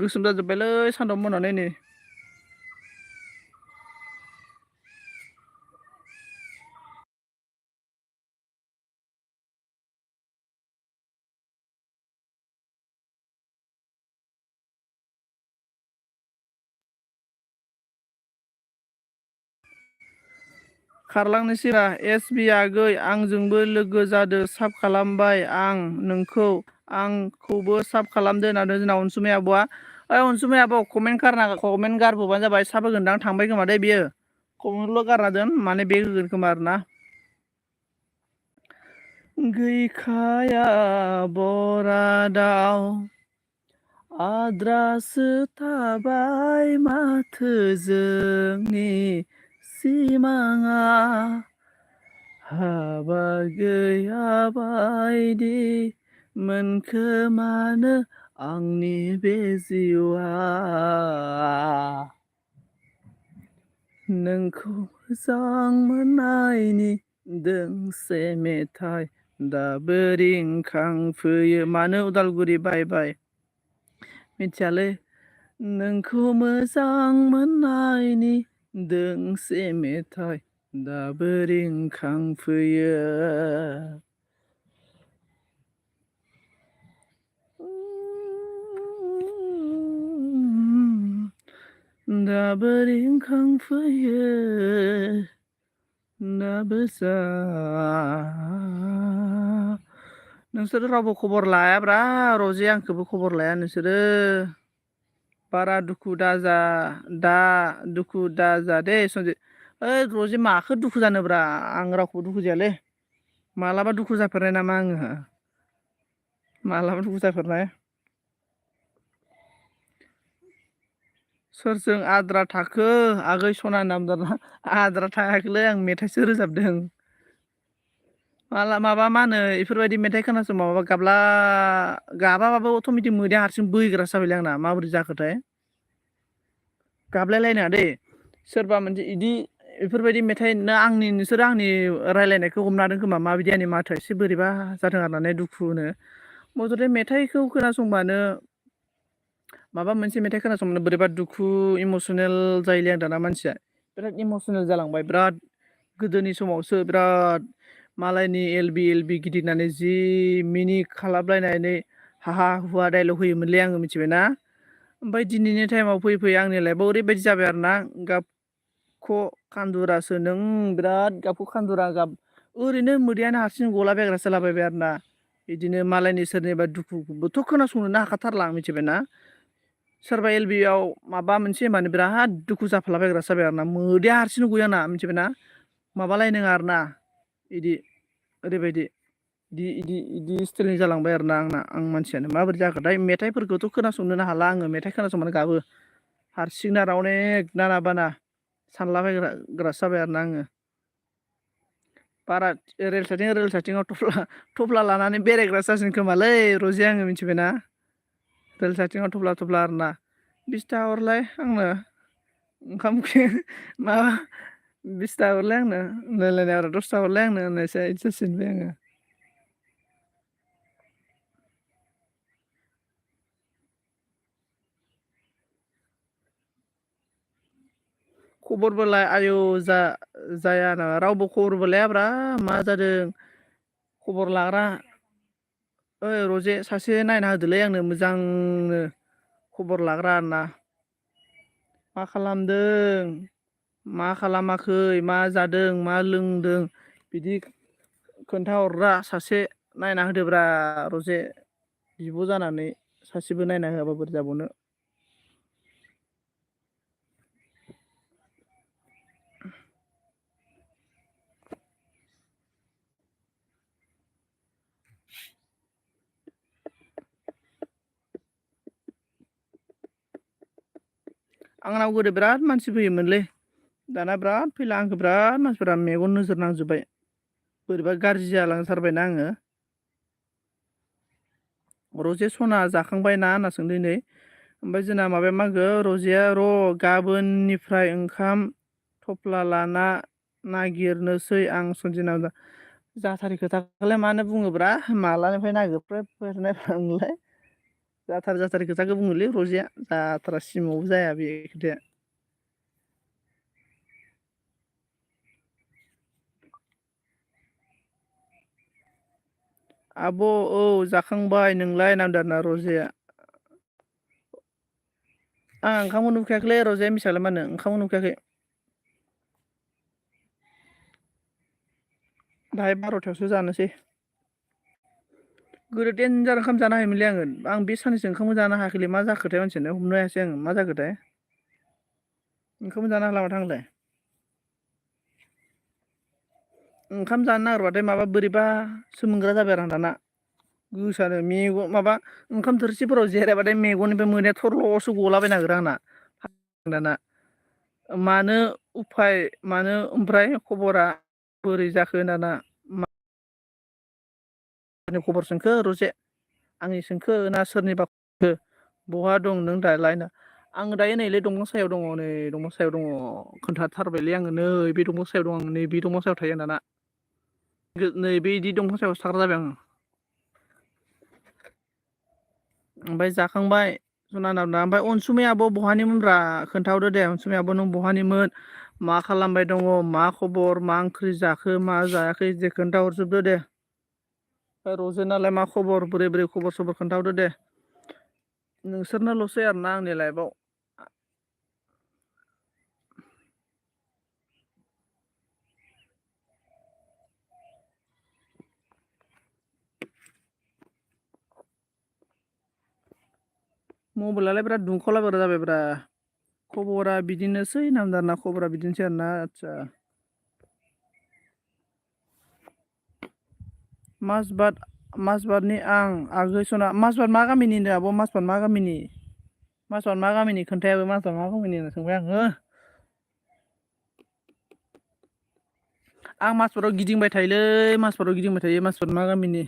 गोसोम जाजोब्बायलै सान्दुं मोननानै नै खारलांनोसैरा एस बि आगै आंजोंबो लोगो जादो साब खालामबाय आं नोंखौ आंखौबो साब खालामदो होननानै जोंना अनसुमै आब'आ ओइ अनसुमै आब' कमेन्ट गारबोबानो जाबाय साब होगोनदां थांबाय खोमा दे बियो कमेन्टल' गारना दोन माने बे होगोन खोमा आरोना गैखाया बरादाव आद्रासो थाबाय माथो जोंनि सिमाङा हाबा गैया बायदि मोनखोमानो आंनि बे जिउआ नोंखौ मोजां मोननायनि दोंसे मेथाइ दाबो रिंखांफैयो मानो उदालगुरि बाय बाय मिथियालै नोंखौ मोजां मोननायनि दोंसे मेथाइ दाबो रिंखांफैयो दाबो रिंखांफैयो दाबो नोंसोरो रावबो खबर लायाब्रा रजे आंखौबो खबर लाया नोंसोरो बारा दुखु दाजा दे सनजय ओइ रजे माखो दुखु जानोब्रा आं रावखौबो दुखु जायालै मालाबा दुखु जाफेरनाय नामा आङो मालाबा दुखु जाफेरनाय सोरजों आद्रा थाखो आगै सना नामदार आद्रा थायाखैलै आं मेथाइसो रोजाबदों माबा मा होनो इफोरबायदि मेथाइ खोनासंबा माबा गाबाबाबो अट'मेटिक मोदैया हारसिं बोहैग्रासो जाबायलै आंना माबोरै जाखोथाय गाबलायलायनाङा दै सोरबा मोनसे इदि इफोरबायदि मेथाइ नोंसोरो आंनि रायलायनायखौ हमनो हादों खोमा माबायदि आंनि माथोआ एसे बोरैबा जादों आरो माने दुखुनो मथथे मेथाइखौ खोनासंबानो माबा मोनसे मेथाइ खोनासंबानो बोरैबा दुखु इमसनेल जायोलै आं दाना मानसिया बिराद इमसनेल जालांबाय बिराद गोदोनि समावसो बिराद मालायनि एलबि गिदिंनानै जि मिनि खालामलायनानै हाहा हुवा डाइलग होयोमोनलै आङो मिथिबायना ओमफ्राय दिनैनि टाइमाव फैयै आंनि लाइफआव ओरैबायदि जाबाय आरो ना गाबख' खान्दुरासो नों बिराद गाबख' खान्दुरा ओरैनो मोदैयानो हारसिं गलाबायग्रासो जालाबायबाय आरो ना बिदिनो मालायनि सोरनिबा दुखुखौबोथ' खोनासंनोनो हाखाथारला आं मिथिबायना सोरबा एलबियाव माबा मोनसे होनबानो बिराद दुखु जाफालाबायग्रासो जाबाय आरो ना मोदैया हारसिंनो गयो आंना मिथिबायना माबालायनाङा आरो ना इदि ओरैबायदि इदि स्टाइलनि जालांबाय आरोना आं मानसियानो माबोरै जाखोथाय मेथाइफोरखौथ' खोनासंनोनो हाला आङो मेथाइ खोनासंबानो गाबो हारसिंनो आरो अनेक नाना बाना सानलाबायग्रासो जाबाय आरोना आङो बारा रेल साइथिंआव थफ्ला लानानै बेरायग्रासो जासिगोन खोमालै रजे आङो मिथिबायना रेल साइथिंआव थफ्ला आरोना 20 थाखा हरलाय आंनो ओंखाम उखै माबा 20 थाखा हरलाय आंनो रायलायनायब्रा 10 थाखा हरलाय आंनो होननायसो इदि जासिगोनलै आङो खबरबोलाय आयौ जायाना रावबो खबरबो लायाब्रा मा जादों खबर लाग्रा ओइ रजे सासे नायना होदोलै आंनो मोजांनो खबर लाग्रा आरोना मा खालामदों मा खालामाखै मा जादों मा लोंदों बिदि खोन्थाहरग्रा सासे नायना होदोब्रा रजे बिब' जानानै सासेबो नायना होआबा बोरै जाबावनो आंनाव गोदो बिराद मानसि फैयोमोनलै दाना बिराद फैला आंखौ बिराद मानसिफोरा मेगन नोजोर नांजोब्बाय बोरैबा गाज्रि जालांथारबायना आङो रजे सना जाखांबाय ना होनना सोंदों नै ओमफ्राय जोंना माबाया मा होनखो रजेया गाबोननिफ्राय ओंखाम थफ्ला लाना नागिरनोसै आं सनजिनाव जाथारि खोथाखौलाय मानो बुङोब्रा मालानिफ्राय नागिरखो नोंलाय जाथारि खोथाखौ बुङोलै रजेया जाथारा सिमावबो जाया बे खोथाया आब' औ जाखांबाय नोंलाय होनना बुंदों आरोना रजेया आं ओंखामखौनो उखैयाखैलै रजे मिसालाय मा होनो ओंखामखौनो उखैयाखै दाहाय 12थायावसो जानोसै गोदो देनजार ओंखाम जानो हायोमोनलै आं बे साननैसो ओंखामखौनो जानो हायाखैलै मा जाखोथाय मानसियानो हमनो हायासै आङो मा जाखोथाय ओंखामखौनो जानो हाला माथो आंलाय ओंखाम जानो नागिरबाथाय माबा बोरैबासो मोनग्रा जाबाय आरो आं दाना गोसानो मेगन माबा ओंखाम थोरसिफोराव जिरायबाथाय मेगननिफ्राय मोदैया थरल'सो गलाबायनो नागिरो आंना दाना मानो मानो ओमफ्राय खबरा बोरै जाखो दाना सोरनि खबर सोंखो रजे आंनि सोंखो ना सोरनिबा बहा दं नों दालाय आङो दायो नैलै दंफां सायाव दङ नै दंफां सायाव दङ खोन्थाथारबायलै आङो नै बे दंफां सायाव दं आं नै बे दंफां सायाव थायो आं दाना नै बेदि दंफां सायावसो थाग्रा जाबाय आङो ओमफ्राय जाखांबाय सना ना ओमफ्राय अनसुमै आब' बहानिमोनब्रा खोन्थाहरदो दे अनसुमै आब' नों बहानिमोन मा खालामबाय दङ मा खबर मा ओंख्रि जाखो मा जायाखै दे खोन्थाहरजोबदो दे रजेनालाय मा खबर बोरै खबर सबर खोन्थाहरदो दे नोंसोरनोल'सै आरोना आंनि लाइफआव मबाइलालाय बिराद दुंखावलाबायग्रा जाबायब्रा खबरा बिदिनोसै नामदाना खबरा बिदिनोसै आरोना आदसा माजबादनि आं आगै सना माजबाद मा गामिनि होनदों आब' माजबाद मा गामिनि माजबाद मा गामिनि खोन्थायाबो माजबाद मा गामिनि होनना सोंबाय आङो आं माजबाटआव गिदिंबाय थायोलै माजबाटआव गिदिंबाय थायो माजबाट मा गामिनि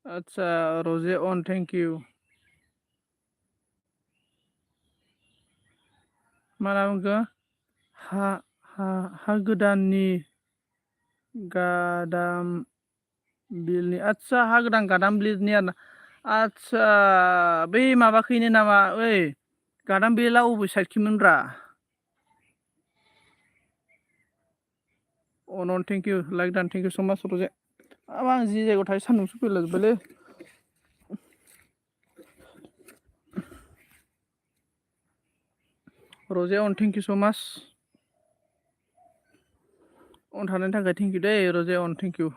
आदसा रजे अन थेंक इउ मा होनना बुंखो हा हा गोदाननि गादाम बिलनि आदसा हा गोदान गादाम बिलनि आरोना आदसा बै माबाखैनो नामा ओइ गादाम बिला अबे साइडखिमोनब्रा अ नन थेंक इउ लाइक दान थेंक इउ स माच रजे आं जि जायगायाव थायो सान्दुंसो फैलाजोब्बायलै रजे अन थेंक इउ स माच अन थानायनि थाखाय थेंक इउ दै रजे अन थेंक इउ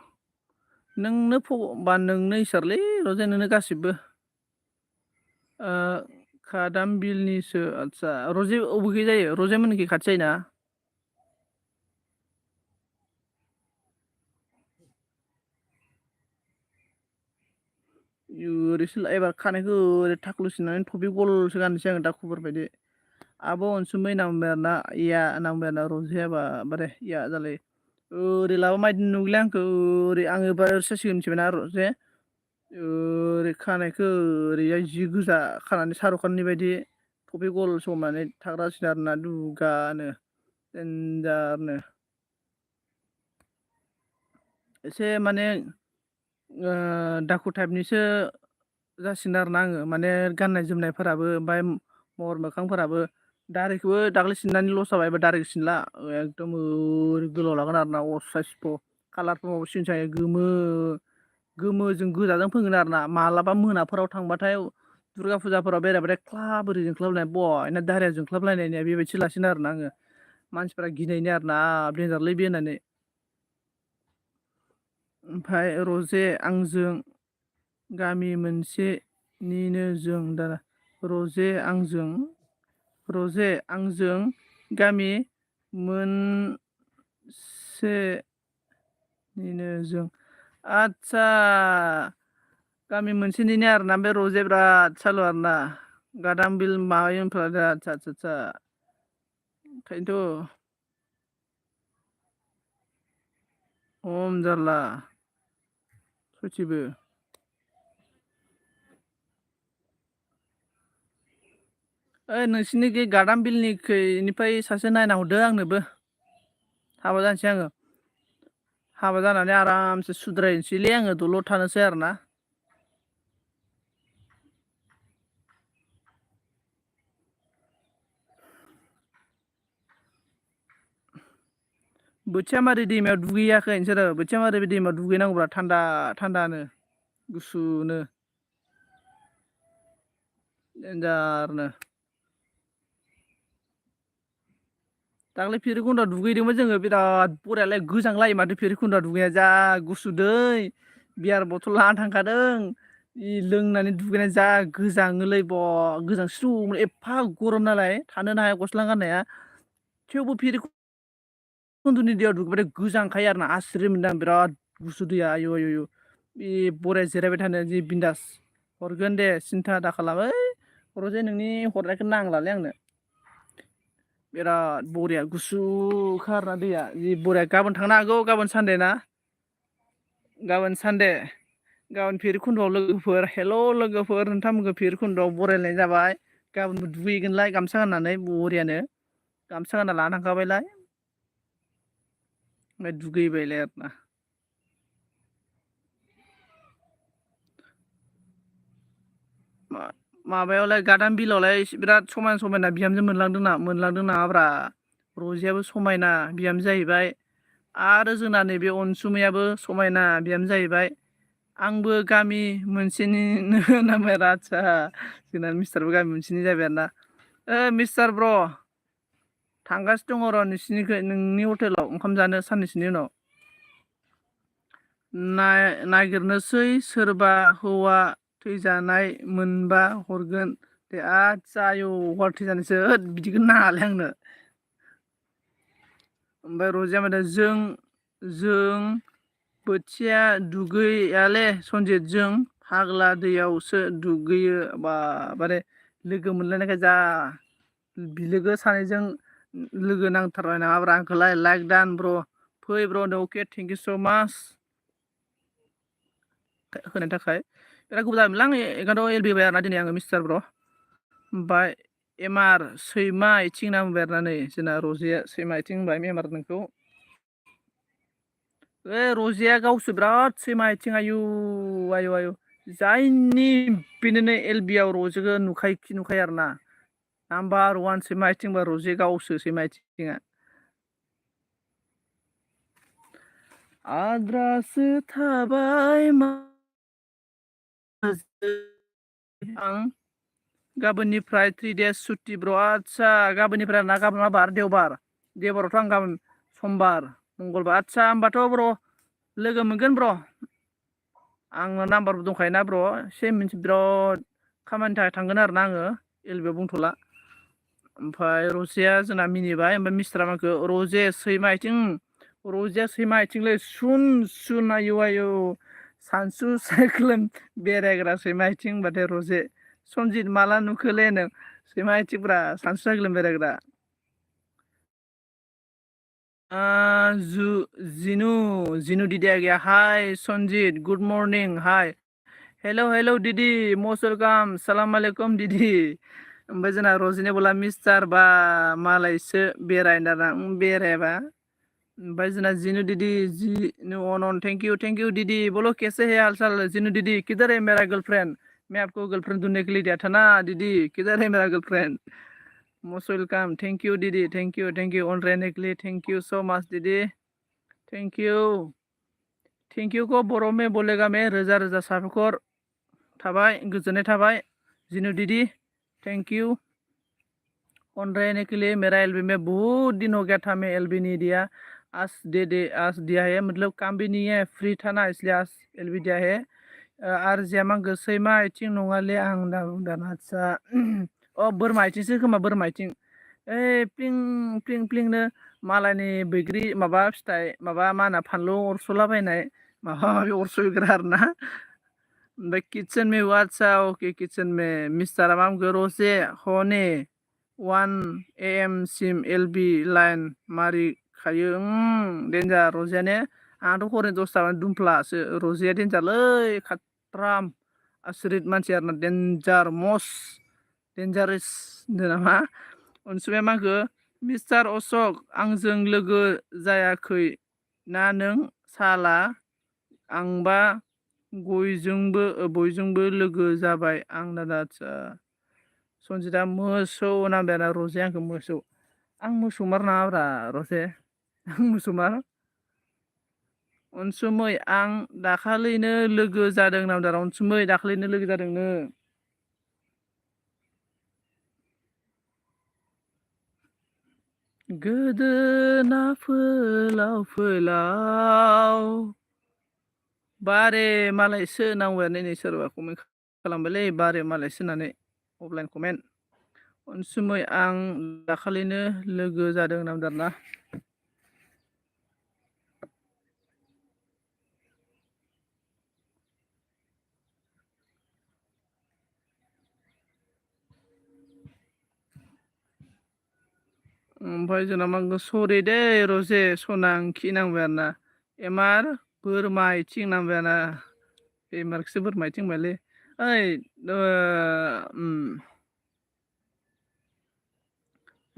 नोंनो बा नोंनो इसोरलै रजे नोंनो गासिबो खादाम बिलनिसो आदसा रजे अबेखै जायो रजे मोननिखै खाथि जायोना ओरैसो एबार खानायखौ ओरै थाख्लु सिननानै थफि गलसो गाननोसै आङो दा खबर बायदि आब' अनसुमै नांबाय आरोना इया नांबाय आरोना रजेयाबा बारे इया जालाय ओरै लाबा मायदि नुगोनलै आंखौ ओरै आङो एबार सायसिगोन मिथिबायना रजे ओरै खानायखौ ओरैहाय जि गोजा खानानै सारुखाननि बायदि थफि गल संनानै थाग्रासिनो आरोना दुगानो देनजारनो एसे माने दाखु टाइपनिसो जासिगोन आरोना आङो माने गाननाय जोमनायफोराबो ओमफ्राय महर मोखांफोराबो दारिखौबो दाख्लै सिननानै लस जाबाय एबार दारिखौ सिनला एकदम ओरै गोलाव लागोन आरोना असायसथ' कालारफोर माबा सिनसै गोमो गोमोजों गोजाजों फोनगोन आरोना मालाबा मोनाफोराव थांबाथाय दुर्गा फुजाफोराव बेरायबाथाय ख्लाब ओरै जोंख्लाबलायनाय बयना दारिया जोंख्लाबलायनाय बेबायदि लासिनो आरोना आङो मानसिफ्रा गिनायनि आरोना देनजारलै बे होननानै ओमफ्राय रजे आंजों गामि मोनसेनिनो जों दा रजे आंजों गामि मोनसेनिनो जों आदसा गामि मोनसेनिनो आरोना बे रजे बिराद सालु आरोना गादाम बिल माबायोनफ्रा आदसा आदसा ओंखायनोथ' खम जारला सयथिबो ओइ नोंसिरनि गादाम बिलनिखैनिफ्राय सासे नायना हरदो आंनोबो हाबा जानोसै आङो हाबा जानानै आरामसे सुद्रायनोसैलै आङो दलर थानोसै आरोना बोथियामारि दैमायाव दुगैयाखै नोंसोरो बोथियामारि दैमायाव दुगैनांगौब्रा थान्दा थान्दानो गुसुनो देनजारनो दाख्लै भैरबखुन्दआव दुगैदोंमोन जोङो बिराद बरियालाय गोजांलायो माथो भैरबखुन्दआव दुगैनाया जा गुसु दै बियार बथल लाना थांखादों लोंनानै दुगैनाय जा गोजाङोलै बा गोजांस्रिउ एफा गरम नालाय थानोनो हाया गस्ला गाननाया थेवबो भैरबखुन्दनि दैयाव दुगैबाथाय गोजांखायो आरोना आसुरित मोनदों आं बिराद गुसु दैया आयु आयु आयु बे बरिया जिरायबाय थानो जि बिन्दास हरगोन दे सिन्था दा खालाम ओइ रजे नोंनि हरनायखौ नांलालै आंनो बिराद बरिया गुसुखा आरोना दैया जि बरिया गाबोन थांनो हागौ गाबोन सानदे ना गाबोन सानदे गाबोन भैरबखुन्द'आव लोगोफोर हेल' लोगोफोर नोंथांमोनखौ भैरबखुन्द'आव बरायनाय जाबाय गाबोनबो दुगैहैगोनलाय गामसा गाननानै बरियानो गामसा गानना लाना थांखाबायलाय ओमफ्राय दुगैबायलाय आरोना माबायावलाय गादाम बिलावलाय बिराद समायना समायना बिहामजो मोनलांदों नामाब्रा रजेयाबो समायना बिहामजो जाहैबाय आरो जोंना नैबे अनसुमैयाबो समायना बिहामजो जाहैबाय आंबो गामि मोनसेनिनो नामबाय आरो आदसा जोंना मिस्टारबो गामि मोनसेनि जाबाय आरोना मिस्टार ब्र' थांगासिनो दङ र' नोंनि हटेलाव ओंखाम जानो साननैसोनि उनाव नागिरनोसै सोरबा हौवा थैजानाय मोनबा हरगोन दे आदसा आयौ हौवा थैजानायसो होद बिदिखौ नाङालै आंनो ओमफ्राय रजेया माथो जों बोथिया दुगैयाले सनजितजों फाग्ला दैयावसो दुगैयो बारे लोगो मोनलायनायखाय जा बिलोगो सानैजों लोगो नांथारबाय नामाब्रा आंखौलाय लाइक दान ब्र फै ब्र अके थेंक इउ स' माच होनायनि थाखाय बिराद गोबाव जाबायमोनलै आं एखायनोथ' एल बि बाय आरोना दिनै आङो मिस्टार ब्र ओमफ्राय एमार सैमा आथिं होनना बुंबाय आरोना नै जोंना रजेया सैमा आथिं होनबाय एमार नोंखौ रजेया गावसो बिराद सैमा आथिं आयु आयु आयु जायनि बेनोनो एल बि आव रजेखौ नुखायोखि नुखायो आरोना नाम्बार वान सैमा आथिं बा रजे गावसो सैमा आथिङा आद्रासो थाबाय आं गाबोननिफ्राय 3 days सुटि ब्र आदसा गाबोननिफ्राय ना गाबोन मा बार देवबारावथ' आं गाबोन समबार मंगलबार आदसा होमबाथ' ब्र लोगो मोनगोन ब्र आंना नाम्बारबो दंखायोना ब्र एसे मोनसे बिराद खामानिनि थाखाय थांगोन आरोना आङो एल बि आव बुंथ'ला ओमफ्राय रजेया जोंना मिनिबाय ओमफ्राय मिस्टारा आंखौ रजे सैमा आथिं रजेया सैमा आथिंलै सुन सुन आयु आयु सानसु सायख्लुम बेरायग्रा सैमा आथिं होनबाथाय रजे सनजित माला नुखोलै नों सैमा आथिंफ्रा सानसु सायख्लुम बेरायग्रा जिनु दिदी आ गया हाय सनजित गुड मर्निं हाय हेलो दीदी मोस्ट वेलकाम सलाम आलैकुम दीदी ओमफ्राय जोंना रजिने बोला मिस्टार बा मालायसो बेरायना बेरायाबा ओमफ्राय जोंना जिनु दीदी जिनु अन थैंक यू दीदी बोलो कैसे है हाल चाल जिनु दीदी किधर है मेरा गर्लफ्रेंड मैं आपको गर्लफ्रेंड ढूंढने के लिए दिया था ना दीदी किधर है मेरा girlfriend most welcome thank you दीदी थैंक यू ऑन रहने के लिए थैंक यू सो मच दीदी थैंक यू को बर' में बोलेगा मैं रोजा रोजा साबायखर थाबाय गोजोननाय थाबाय जिनु दीदी थैंक यू ऑन रहने के लिए मेरा एलबी में बहुत दिन हो गया था मैं एलबी नहीं दिया आज दिया है मतलब काम भी नहीं है फ्री था ना इसलिए आज एलबी दिया है आरजिया मा गोसैमा आथिं नङाले आं दा बुंदाना आदसा अ बोरमा आथिंसो खोमा बोरमा आथिं ओइ प्लिं प्लिं प्लिंनो मालायनि बैग्रि माबा फिथाइ माबा मा होनो फानलु अरस'लाबायनाय माबा माबि अरस'ग्रा आरोना ओमफ्राय किटचेन में आदसा अके किटचेन में मिस्टारा मा बुंखो रजे हने 1 AM सिम एलबि लाइन मारिखायो डेन्जार रजेयाने आंहाथ' हरनि 10 दुमफ्लासो रजेया डेन्जारलै खाट्राम आसरित मानसि आरोना डेन्जार मस्ट डेन्जारेस होनदों नामा अनसुमाया मा होनखो मिस्टार अशक आंजों लोगो जायाखै ना नों साला आंबा बयजोंबो लोगो जाबाय आं दादा आदसा सनजितआ मोसौ नांबाय आरो रजे आंखौ मोसौ आं मोसौमार नाङाब्रा रजे आं मोसौमार अनसुमै आं दाखालिनो लोगो जादों नामदार अनसुमै दाखालिनो लोगो जादोंनो गोदोना फोलाव फोलाव बारे मालायसो नांबाय नै सोरबा कमेन्ट खालामबायलै बारे मालायसो होननानै अफलाइन कमेन्ट अनसुमै आं दाखालिनो लोगो जादों नामदारना ओमफ्राय जोंना मा सरि दे रजे सना ओंखि नांबाय आरोना एमार बोरमा आथिं नांबाय आरोना एमारखौसो बोरमा आथिं होनबायलै ओइ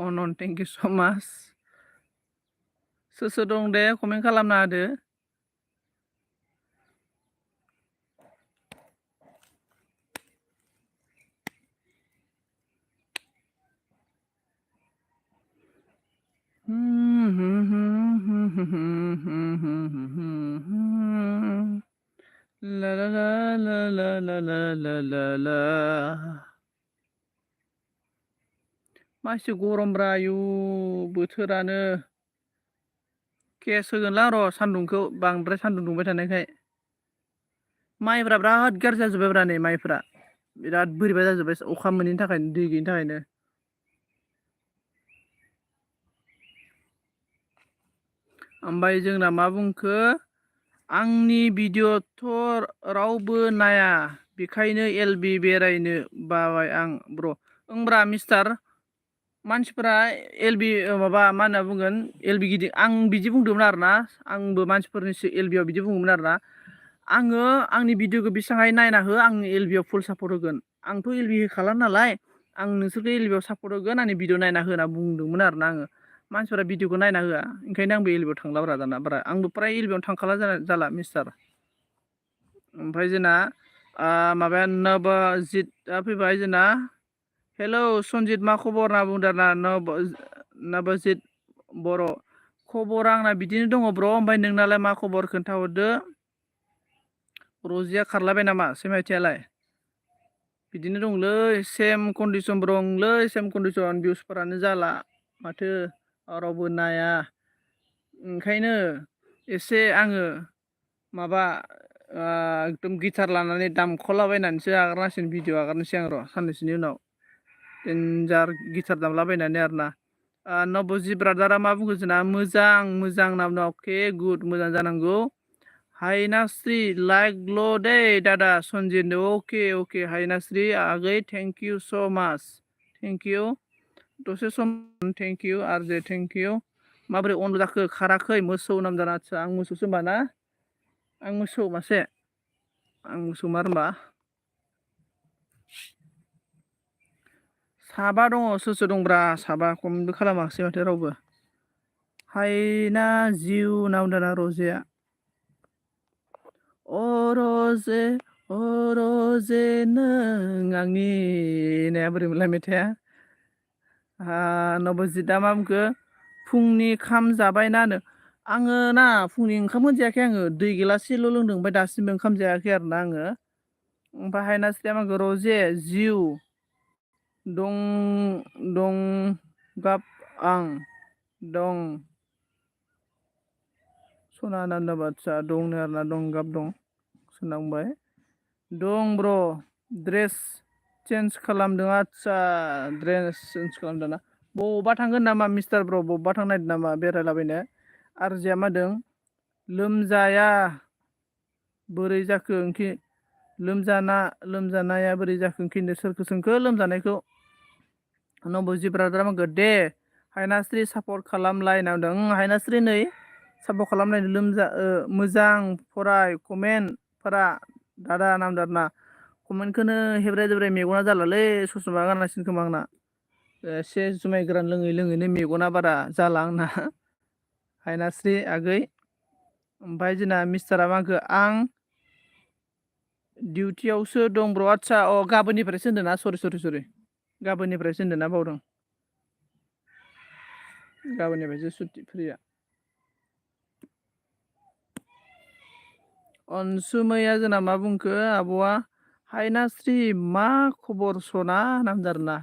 अन थेंक इउ स' माच सोर दं दे कमेन्ट खालामना होदो ला ला ला ला ला ला ला ला ला मासे गरमब्रा आयु बोथोरानो केस होगोनलां र' सान्दुंखौ बांद्राय सान्दुं दुंबाय थानायखाय माइफ्रा बिराद गाज्रि जाजोब्बायब्रा नै माइफ्रा बिराद बोरैबा जाजोब्बाय अखा मोनैनि थाखायनो दै गैयिनि थाखायनो ओमफ्राय जोंना मा बुंखो आंनि भिडिअ'थ' रावबो नाया बेखायनो एलबि बेरायनो बाबाय आं ब्र'। ओंब्रा मिस्टार मानसिफोरा एलबि माबा मा होनना बुंगोन एलबि गिदिं आं बिदि बुंदोंमोन आरोना आंबो मानसिफोरनिसो एलबियाव बिदि बुङोमोन आरोना आङो आंनि भिडिअ'खौ बेसेबांहाय नायना हो आं एलबियाव फुल सापर्ट होगोन आंथ' एलबि होखाला नालाय आं नोंसोरखौ एलबियाव सापर्ट होगोन आंनि भिडिअ नायना हो होनना बुंदोंमोन आरोना आङो मानसिफोरा भिडिअखौ नायना होआ ओंखायनो आंबो एलबियाव थांलाब्रा दाना बारा आंबो फ्राय एलबियावनो थांखाला जाला मिस्टार। ओमफ्राय जोंना माबाया नबजितआ फैबाय जोंना हेलौ सनजित मा खबर होनना बुंदों आरोना नबजित बर' खबरा आंना बिदिनो दङ ब्र' ओमफ्राय नोंनालाय मा खबर खोन्थाहरदो। रजिया खारलायबाय नामा सेमायथियालाय बिदिनो दंलै सेम कन्डिसन दंलै सेम कन्डिसन भिउसफोरानो जाला माथो रावबो नाया ओंखायनो एसे आङो माबा एकदम गिटार लानानै दामख'लाबायनानैसो आगारनांसिगोन भिडिअ आगारनोसै आं र' साननैसोनि उनाव देनजार गिटार दामलाबायनानै आरोना नबजित ब्रादारा मा बुंखो जोंना मोजां मोजां होनना बुंदों अके गुड मोजां जानांगौ हायनास्रि लाइकल' दै दादा सनजित अके अके हायनास्रि आगै थेंक इउ स' माच थेंक इउ दसे सम thank you RJ thank you माबोरै अन जाखो खाराखै मोसौ नामजादा आदसा आं मोसौसो होनबा ना आं मोसौ मासे आं मोसौ मार होनबा साबा दङ सोर सोर दंब्रा साबा खमबो खालामाखिसै माथो रावबो हायना जिउ होनना बुंदों ना रजेया अ रजे नों आंनि होननाया बोरैमोनलाय मेथाइआ नबजितआ मा बुंखो फुंनि खाम जाबायना नो आङो ना फुंनि ओंखाम मोनजायाखै आङो दै गिलासेल' लोंदों ओमफ्राय दासिमबो ओंखाम जायाखै आरोना आङो ओमफ्राय हायनास्रिया मा बुंखो रजे जिउ दं गाब आं दं सना नान्दा बादसा दंनो आरोना दं गाब दं सोनांबाय दं ब्र' ड्रेस चेन्ज खालामदों आदसा ड्रेस चेन्ज खालामदों ना बबावबा थांगोन नामा मिस्टार ब्र' बबावबा थांनो नागिरदों नामा बेरायलाबायनो आरजिया मा होनदों लोमजाया बोरै जाखो ओंखि लोमजानाया बोरै जाखो खिन्थु सोरखौ सोंखो लोमजानायखौ नबजित ब्रादारा मा होनखो दे हायनास्रि सापर्ट खालामलाय होनना बुंदों हायनास्रि नै सापर्ट खालामलायनो मोजां फराय कमेन्टफोरा दादा नामदो आरोना कमेन्टखौनो हेब्राय देब्राय मेगना जालालै ससमा गाननांसिगोन खोमा आंना एसे जुमाय गोरान लोङै लोङैनो मेगना बारा जाला आंना हायनास्रि आगै ओमफ्राय जोंना मिस्टारा मा होनखो आं डिउटियावसो दं ब्र' आदसा गाबोननिफ्रायसो होनदों ना सरि गाबोननिफ्रायसो होनदों ना बावदों गाबोननिफ्रायसो सुटि फ्रिया अनसुमैया जोंना मा बुंखो आब'आ हायनास्रि मा खबर सना होनना बुंदों आरोना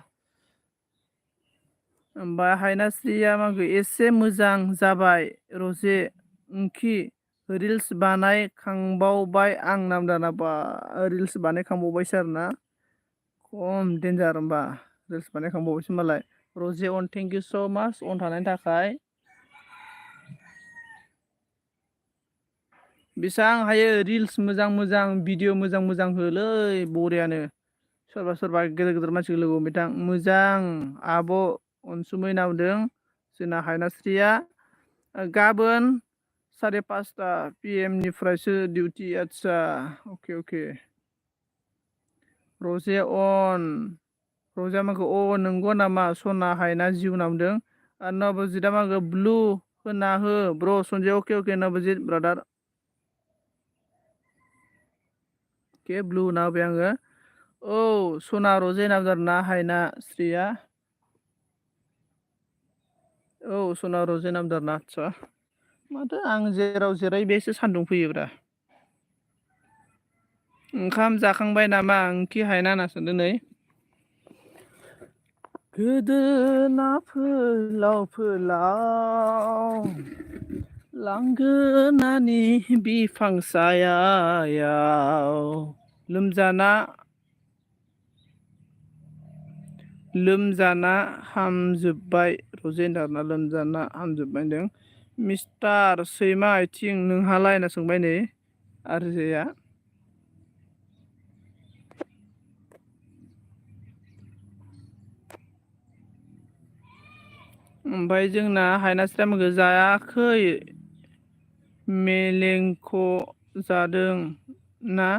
ओमफ्राय हायनास्रिया मा होनखो एसे मोजां जाबाय रजे ओंखि रिल्स बानायखांबावबाय आं होनना बुंदों आरोना बा रिल्स बानायखांबावबायसो आरोना खम देन्जार होमबा रिल्स बानायखांबावबायसो मालाय रजे अन थेंक इउ स' माच अन थानायनि थाखाय बेसेबां हायो रिल्स मोजां मोजां भिडिअ मोजां मोजां होलै बरियानो सोरबा सोरबा गेदेर गेदेर मानसिखौ लोगो हमबाय थां मोजां आब' अनसुमै होनना बुंदों जोंना हायनास्रिया गाबोन 5:30 PM निफ्रायसो डिउटि आदसा अके रजे अन रजेया माखौ नंगौ नामा सना हायना जिउ होनना बुंदों आरो नबजितआ माखौ ब्लु होना हो ब्र' सनजय अके नबजित ब्रादार के ब्लु होना होबाय आङो औ सना रजे होनना बुंदों आरोना हायनास्रिया औ सना रजे होनना बुंदों आरोना आदसा माथो आं जेराव जिरायो बेसो सान्दुं फैयोब्रा ओंखाम जाखांबाय नामा ओंखि हायना होनना सोंदों नै गोदोना फोलाव फोलाव लांगोनानि बिफां सायायाव लोमजाना हामजोब्बाय रजे होनदों आरोना लोमजाना हामजोब्बाय होनदों मिस्टार सैमा आथिं नोंहालाय होनना सोंबाय नै आरजेया ओमफ्राय जोंना हायनास्राया माखो जायाखै मेलेंख' जादों ना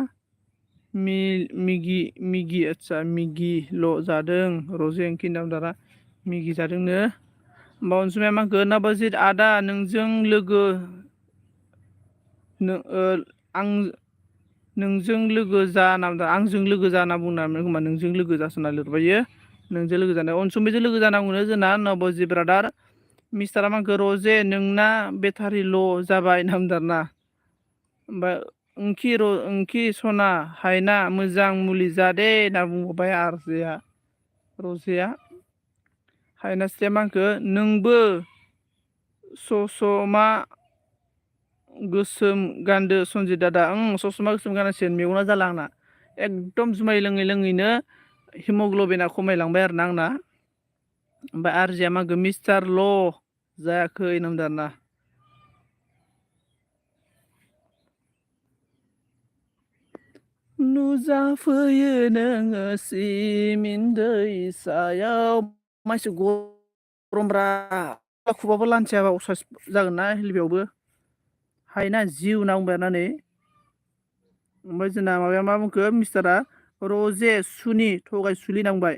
मिगि आदसा मिगिल' जादों रजे ओंखि दारा मिगि जादोंनो होमबा अनसुमाया मा होनखो नाबाजित आदा नोंजों लोगो आं नोंजों लोगो जाना आंजों लोगो जाना बुंनानै होमबा नोंजों लोगो जासोना लिरबायो नोंजों लोगो जानाय अनसुमैजों लोगो जानांगौनो जोंना नबजि ब्रादार मिस्टारा मा होनखो रजे नोंना बेटारि ल' जाबाय होनना बुंदों आरोना ओमफ्राय ओंखि सना हायना मोजां मुलि जादे होनना बुंबावबाय रजेया हायनास्राया मा होनखो नोंबो ससमा गोसोम गानदो सनजित दादा ससमा गोसोम गानांसिगोन मेगना जाला आंना एकदम जुमाय लोङै लोङैनो हिमग्ल'बिना खमायलांबाय आरोना आंना ओमफ्राय आरजिया मा होनखो मिस्टार ल' जायाखै होनना बुंदों आरोना नुजाफैयो नोङो सिमिन दैसायाव मानसि गरमब्रा खुबाबो लान्थियाबा असाइस जागोन ना बेयावबो हायोना जिउ होनना बुंबाय आरोना नै ओमफ्राय जोंना माबाया मा बुंखो मिस्टारा रजे सुनि थगायसुलि होनना बुंबाय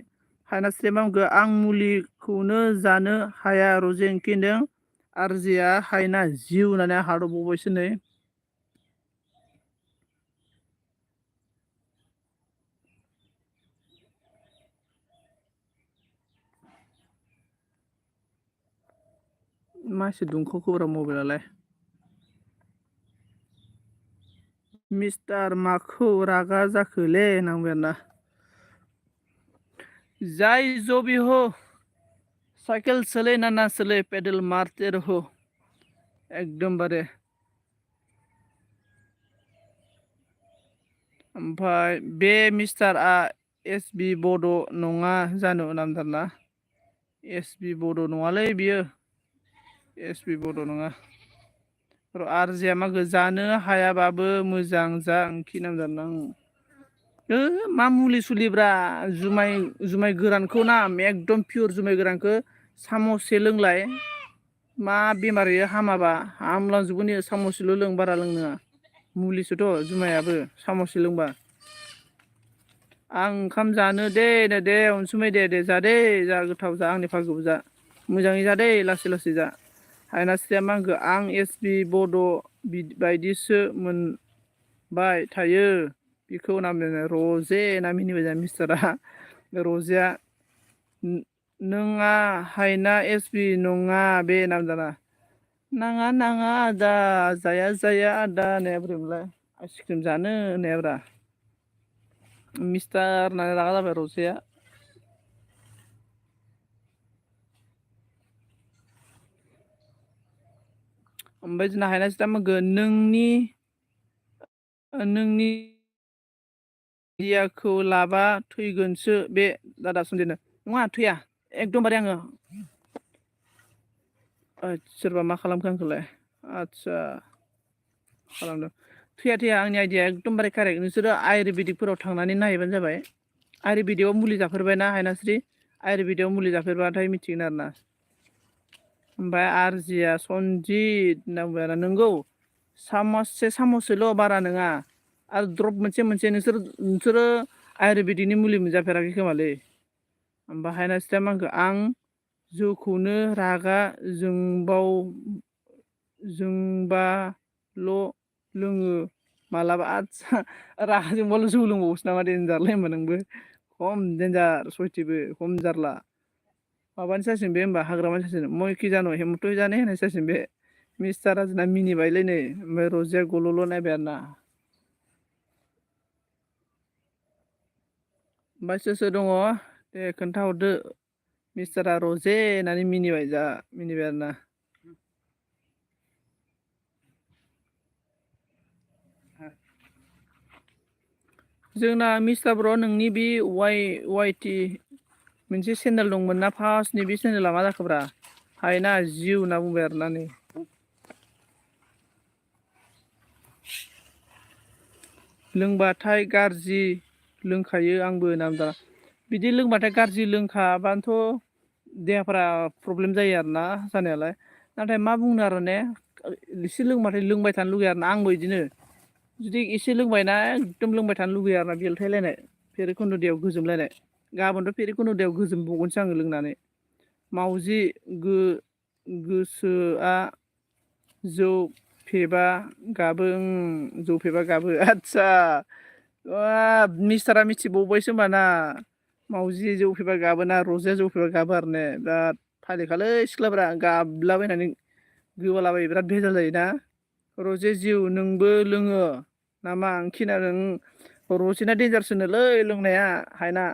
हायनास्राया मा बुंखो आं मुलिखौनो जानो हाया रजे ओंखि होनदों आरजिया हायना जिउ होननानै हादरबावबायसो नै मासे दुंखावखोब्रा मबाइलालाय मिस्टार माखौ रागा जाखोले होनना बुंबाय आरोना जाय जो भी हो साइकेल चले ना चले पेडेल मारते रहो एकदमबारे ओमफ्राय बे मिस्टारआ एस बि बड' नङा जानो नामदारना एस बि बड' नङालै बियो एस बि बड' नङा आरजिया माखो जानो हायाबाबो मोजां जा ओंखि नामजादा मा मुलि सुलिब्रा जुमाय गोरानखौ ना एकदम पियर जुमाय गोरानखौ सामससे लोंलाय मा बेमार हामाबा हामलांजोबगोन इयो सामससेल' लों बारा लोंनाङा मुलिसोथ' जुमायाबो सामससे लोंबा आं ओंखाम जानो दे अनसुमै दे जादे जा गोथाव जा आंनि भागोबो जा मोजाङै जादे लासै लासै जा हायनास्रिया मा होनखो आं एस बि बड' बायदिसो मोनबाय थायो बेखौ नामनो रजे ना मिनिबाय जा मिस्टारा रजेया नोंआ हायना एस बि नङा बे नामजादा नाङा आदा जाया आदा होननाया बोरैमोनलाय आइसक्रिम जानो होननायाब्रा मिस्टार होननानै रागा जाबाय रजेया ओमफ्राय जोंना हायनास्रिया मा होनखो नोंनि दियाखौ लाबा थैगोनसो बे दादा सनजितनो नङा थैया एकदमबारे आङो सोरबा मा खालामखो आंखौलाय आदसा खालामदों थैया आंनि आइडिया एकदमबारे कारेक्ट नोंसोरो आयुर्वेदिकफोराव थांनानै नायहैबानो जाबाय आयुर्वेदिकआव मुलि जाफेरबायना हायनास्रि आयुर्वेदिकआव मुलि जाफेरबाथाय मिथिगोन आरोना ओमफ्राय आरजिया सनजित होनना बुंबाय आरो नोंगौ सामससेल' बारा नङा आरो द्रप मोनसे नोंसोरो आयुर्वेदिकनि मुलि मोनजाफेराखै खोमालै ओमफ्राय हायनास्रिया मा होनखो आं जौखौनो रागा जोंबाल' लोङो मालाबा आदसा रागा जोंबाल' जौ लोंबावोसो नामा देनजारलै होमबा नोंबो खम देन्जार सयथिबो खम जारला माबानिसो जासिगोन बे होमबा हाग्रामानि जासिगोन मयखि जान' हेमन्त जाने होननायसो जासिगोन बे मिस्टारा जोंना मिनिबायलै नै ओमफ्राय रजिया गल'ल' नायबाय आरोना ओमफ्राय सोर दङ दे खोन्थाहरदो मिस्टारा रजे होननानै मिनिबाय आरोना जोंना मिस्टार ब्र नोंनि बे वाइटि मोनसे चेनेल दंमोन ना फार्स्टनि बे चेनेला मा जाखोब्रा हायना जिउ होनना बुंबाय आरोना नै लोंबाथाय गाज्रि लोंखायो आंबो नामदा बिदि लोंबाथाय गाज्रि लोंखाबानोथ' देहाफोरा प्रब्लेम जायो आरोना जानायालाय नाथाय मा बुंनो आरो ने एसे लोंबाथाय लोंबाय थानो लुगैयो आरोना आंबो बिदिनो जुदि एसे लोंबायना एकदम लोंबाय थानो लुगैयो आरोना बेलथायलायनाय फेरिखुन्द दैयाव गोजोमलायनाय गाबोनथ' फेरिखुन्द दैयाव गोजोमबावगोनसो आङो लोंनानै मावजि गोसोआ जौ फेबा गाबो जौ फेबा गाबो आदसा मिस्टारा मिथिबावबायसो होमबा ना मावजि जौ फेबा गाबोना रजेया जौ फेबा गाबो आरो ने बिराद फालिखालै सिख्लाफोरा गाबलाबायनानै गोबालाबायो बिराद भेजाल जायोना रजे जिउ नोंबो लोङो नामा आं खोनादों रजेना देन्जारसोनोलै लोंनाया हायना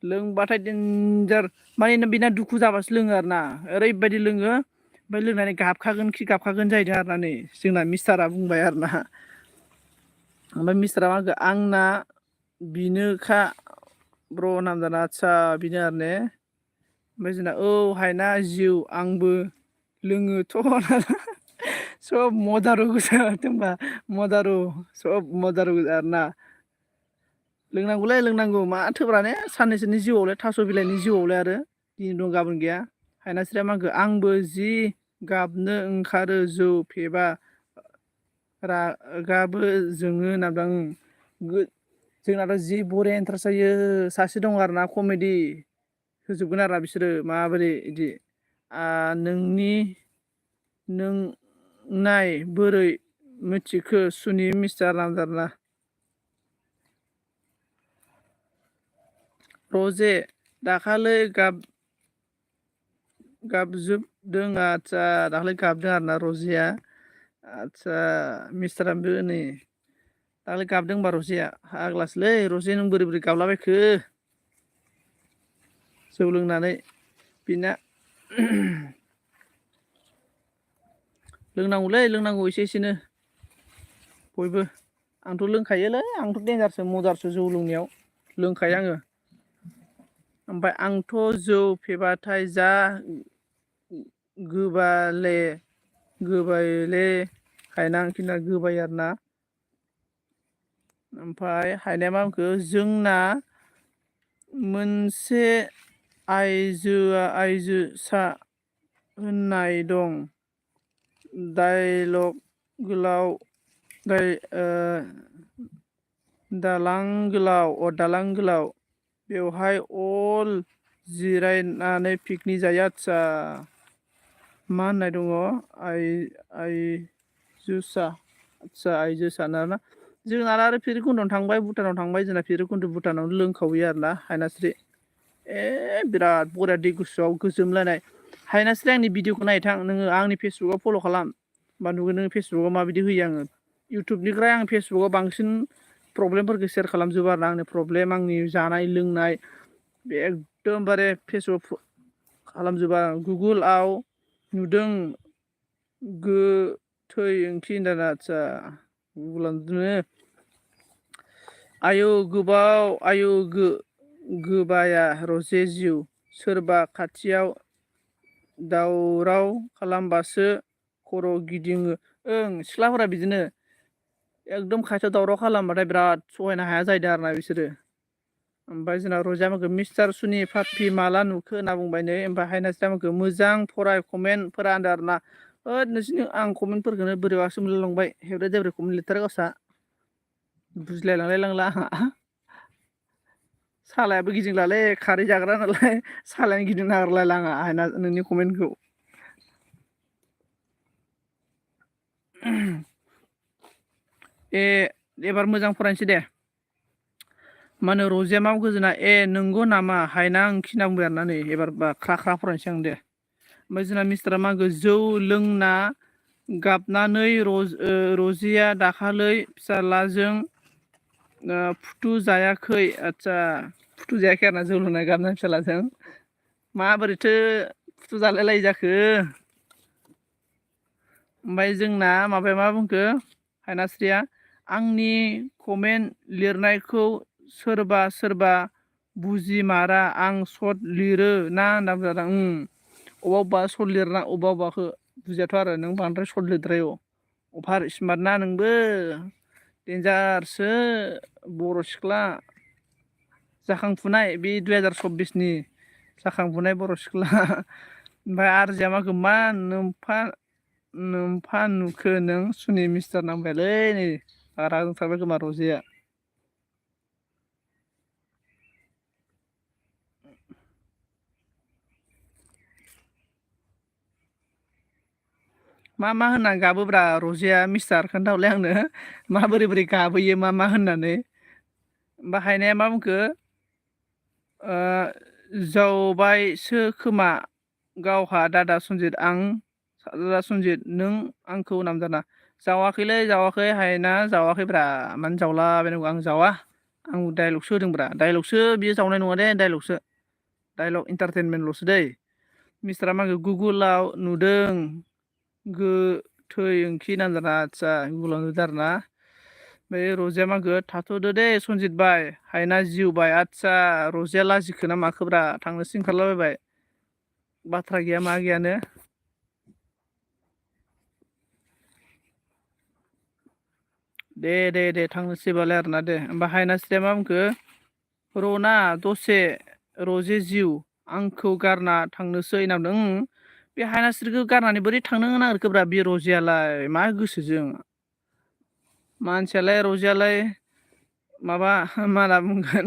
लोंबाथाय देन्जार माने बिना दुखु जाबासो लोङो आरोना ओरैबायदि लोङो ओमफ्राय लोंनानै गाबखागोन खि गाबखागोन जाहैदों आरोना नै जोंना मिस्टारा बुंबाय आरोना ओमफ्राय मिस्टारा मा होनखो आंना बिनोखा ब्र' नामजादा आदसा बिनो आरो ने ओमफ्राय जोंना औ हायना जिउ आंबो लोङोथ' सब मदारु गोजा होमबा मदारु सब मदारु गोजा आरोना लोंनांगौलै लोंनांगौ माथोब्रा ने साननैसोनि जिउआवलाय थास' बिलाइनि जिउआवलाय आरो दिनै दं गाबोन गैया हायनास्रिया मा होनखो आंबो जि गाबनो ओंखारो जौ फेबा रागाबो जोङो होनना बुंदों जोंनाथ' जि बरिया इन्टारेस्ट जायो सासे दङ आरोना कमेडि होजोबगोन आरोना बिसोरो माबोरै बिदि नोंनि नोंनाय बोरै मिथिखो सुनि मिस्टार नामजादा रजे दाखालै गाबजोबदों आदसा दाखालै गाबदों आरोना रजेया आदसा मिस्टाराबो नै दाखालै गाबदों होनबा रजेया फाग्लासोलै रजे नों बोरै बोरै गाबलाबायखो जौ लोंनानै बिना लोंनांगौलै लोंनांगौ एसे एसेनो बयबो आंथ' लोंखायोलै आंथ' देन्जारसो मदारसो जौ लोंनायाव लोंखायो आङो ओमफ्राय आंथ' जौ फेबाथाय जा गोबायले हायना आंखिना गोबायो आरोना ओमफ्राय हायनाया मा बुंखो जोंना मोनसे आइजोसा होननाय दं डाइलग गोलाव दालां गोलाव बेवहाय अल जिरायनानै पिकनिक जायो आदसा मा होननाय दङ आइजोसा आदसा आइजोसा ना जोंना आरो भैरबखुन्दआवनो थांबाय भुटानाव थांबाय जोंना भैरबखुन्द भुटानावनो लोंखावहैयो आरोना हायनास्रि बिराद बरिया दै गुसुआव गोजोमलायनाय हायनास्रि आंनि भिडिअखौ नायथां नोङो आंनि फेसबुकाव फल' खालाम होमबा नुगोन नोङो फेसबुकाव माबायदि होयो आङो इउटुबनिफ्राय आं फेसबुकाव बांसिन प्रब्लेमफोरखौ सेयार खालामजोबो आरोना आंनि प्रब्लेम आंनि जानाय लोंनाय बे एकदमबारे फेसबुक खालामजोबो आं गुगोलाव नुदों गोथै ओंख्रि होनदों आदसा गुगोलावनो आयौ गोबाव आयौ गोबाया रजे जिउ सोरबा खाथियाव दावराव खालामबासो खर' गिदिङो ओं सिख्लाफोरा बिदिनो एकदम खाथियाव दावराव खालामबाथाय बिराद सहायनो हाया जाहैदों आरोना बिसोरो ओमफ्राय जोंना रजेया बुंखो मिस्टार सुनि पाप्पि माला नुखो होनना बुंबाय नै ओमफ्राय हायनास्रिया बुंखो मोजां फराय कमेन्टफोरा होनदों आरोना नोंसोरनि आं कमेन्टफोरखौनो बोरैबासो मोनलायलांबाय हेब्रे देब्रे कमेन्ट लिरथारो गावसा बुजिलायलांलाय लांला आंहा सालायाबो गिदिंलालै खारै जाग्रा नालाय सालायानो गिदिंनो नागिरलाय आंहा हायना नोंनि कमेन्टखौ एबार मोजां फरायनोसै दे मा होनो रजेया मा गोजोना नंगौ नामा हायना ओंखि होनना बुंबाय आरोना नै एबार बा ख्रा ख्रा फरायनोसै आं दे ओमफ्राय जोंना मिस्टारा मा होनखो जौ लोंना गाबनानै रजेया दाखालै फिसाज्लाजों फुथु जायाखै आदसा फुथु जायाखै आरोना जौ लोंना गाबनानै फिसाज्लाजों माबोरैथो फुथु जालाय लायै जाखो ओमफ्राय जोंना माबाया मा बुंखो हायनास्रिया आंनि कमेन्ट लिरनायखौ सोरबा बुजिमारा आं सर्ट लिरो ना होनना बुंजादों अबेबा सर्ट लिरना अबेबाखौ बुजियाथ' आरो नों बांद्राय सर्ट लिरद्रायो अभार स्मार्ट ना नोंबो डेन्जारसो बर' सिख्ला जाखांफुनाय बे 2024नि जाखांफुनाय बर' सिख्ला ओमफ्राय आरजिया माखो मा नोमफा नुखो नों सुनि मिस्टार नांबायलै नै रागा जोंथारबाय खोमा रजेया मा होननानै गाबोब्रा रजेया मिस्टार खोन्थाहरलाय आंनो बोरै गाबोयो मा होननानै बाहायनाया मा बुंखो जावबायसो खोमा गावहा दादा सनजित दादा सनजित नों आंखौ नामजादा जावाखै हायना जावाखैब्रा मानो जावला बायनांगौ आं जावा आं डाइलगसो होदोंब्रा डाइलगसो बियो जावनाय नङा दे डाइलग इन्टारटेनमेन्टल'सो दै मिस्टारा मा गुगोलाव नुदों गोथै ओंखि नामजादा आदसा गुगोलाव नुदों आरोना बे रजेया मागो थाथ'दो दे सनजित बाय हायना जिउ बाय आदसा रजेया लाजिखो ना माखोब्रा थांनोसो ओंखारलाबायबाय बाथ्रा गैया मा गैयानो दे थांनोसैबालाय आरोना दे ओमफ्राय हायनास्रिया मा बुंखो रना दसे रजे जिउ आंखौ गारना थांनोसै होनना बुंदों बे हायनास्रिखौ गारनानै बोरै थांनो नागिरखोब्रा बे रजेयालाय मा गोसोजों मानसियालाय रजेयालाय माबा मा होनना बुंगोन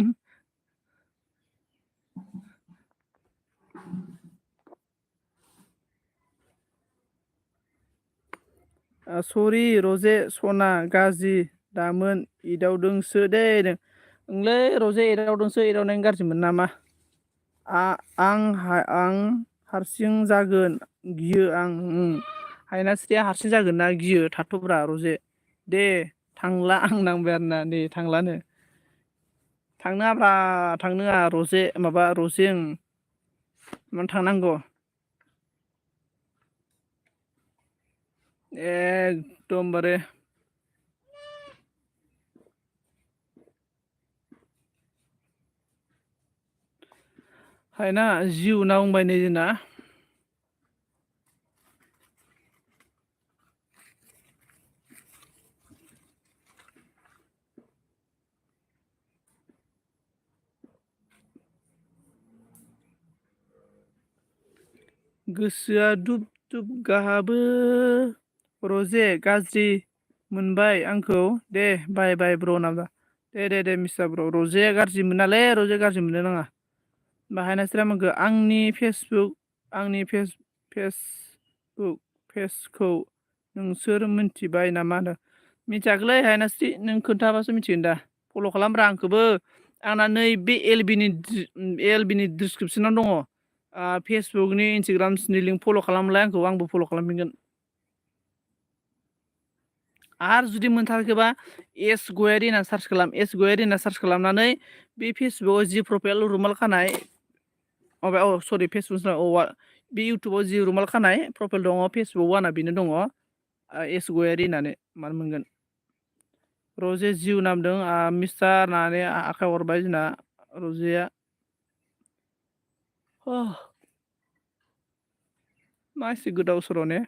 सरि रजे सना गाज्रि दामोन एदावदोंसो दे ओंलै रजे एदावदोंसो एदावनायनि गाज्रिमोन नामा आं हारसिं जागोन गियो आं हायनास्रिया हारसिं जागोन ना गियो थाथ'ब्रा रजे दे थांला आं नांबाय आरोना दे थांलानो थांनोङाब्रा थांनोङा रजे माबा रजे मानो थांनांगौ एकदमबारे हायना जिउ होनना बुंबाय नै जोंना गोसोआ दुब दुब गाहाबो रजे गाज्रि मोनबाय आंखौ दे बाय ब्र नामा दे मिस्टार ब्र रजे गाज्रि मोनालै रजे गाज्रि मोननो नाङा बाहायनासैरा मोनखो आंनि फेसखौ नोंसोर मिथिबाय नामा होनो मिथियाखैलै हायनास्रि नों खोन्थाबासो मिथिगोन दा फल' खालामब्रा आंखौबो आंना नै बे एलबिनि डिसक्रिपसनाव दङ फेसबुकनि इन्सटाग्रामनि लिंक फल' खालामलाय आंबो फल' खालामफिनगोन आरो जुदि मोनथाराखैबा एस गयारि होनना सार्च खालाम एस गयारि होनना सार्च खालामनानै बे फेसबुकआव जि प्रफाइल रुमाल खानाय सरि फेसबुक बे इउटुबाव जि रुमाल खानाय प्रफाइल दङ फेसबुकआव आंना बेनो दङ एस गयारि होननानै मानो मोनगोन रजे जिउ नामदों मिस्टार होननानै आखाइ हरबाय जोंना रजेया मा एसे गोदाव सोराव ने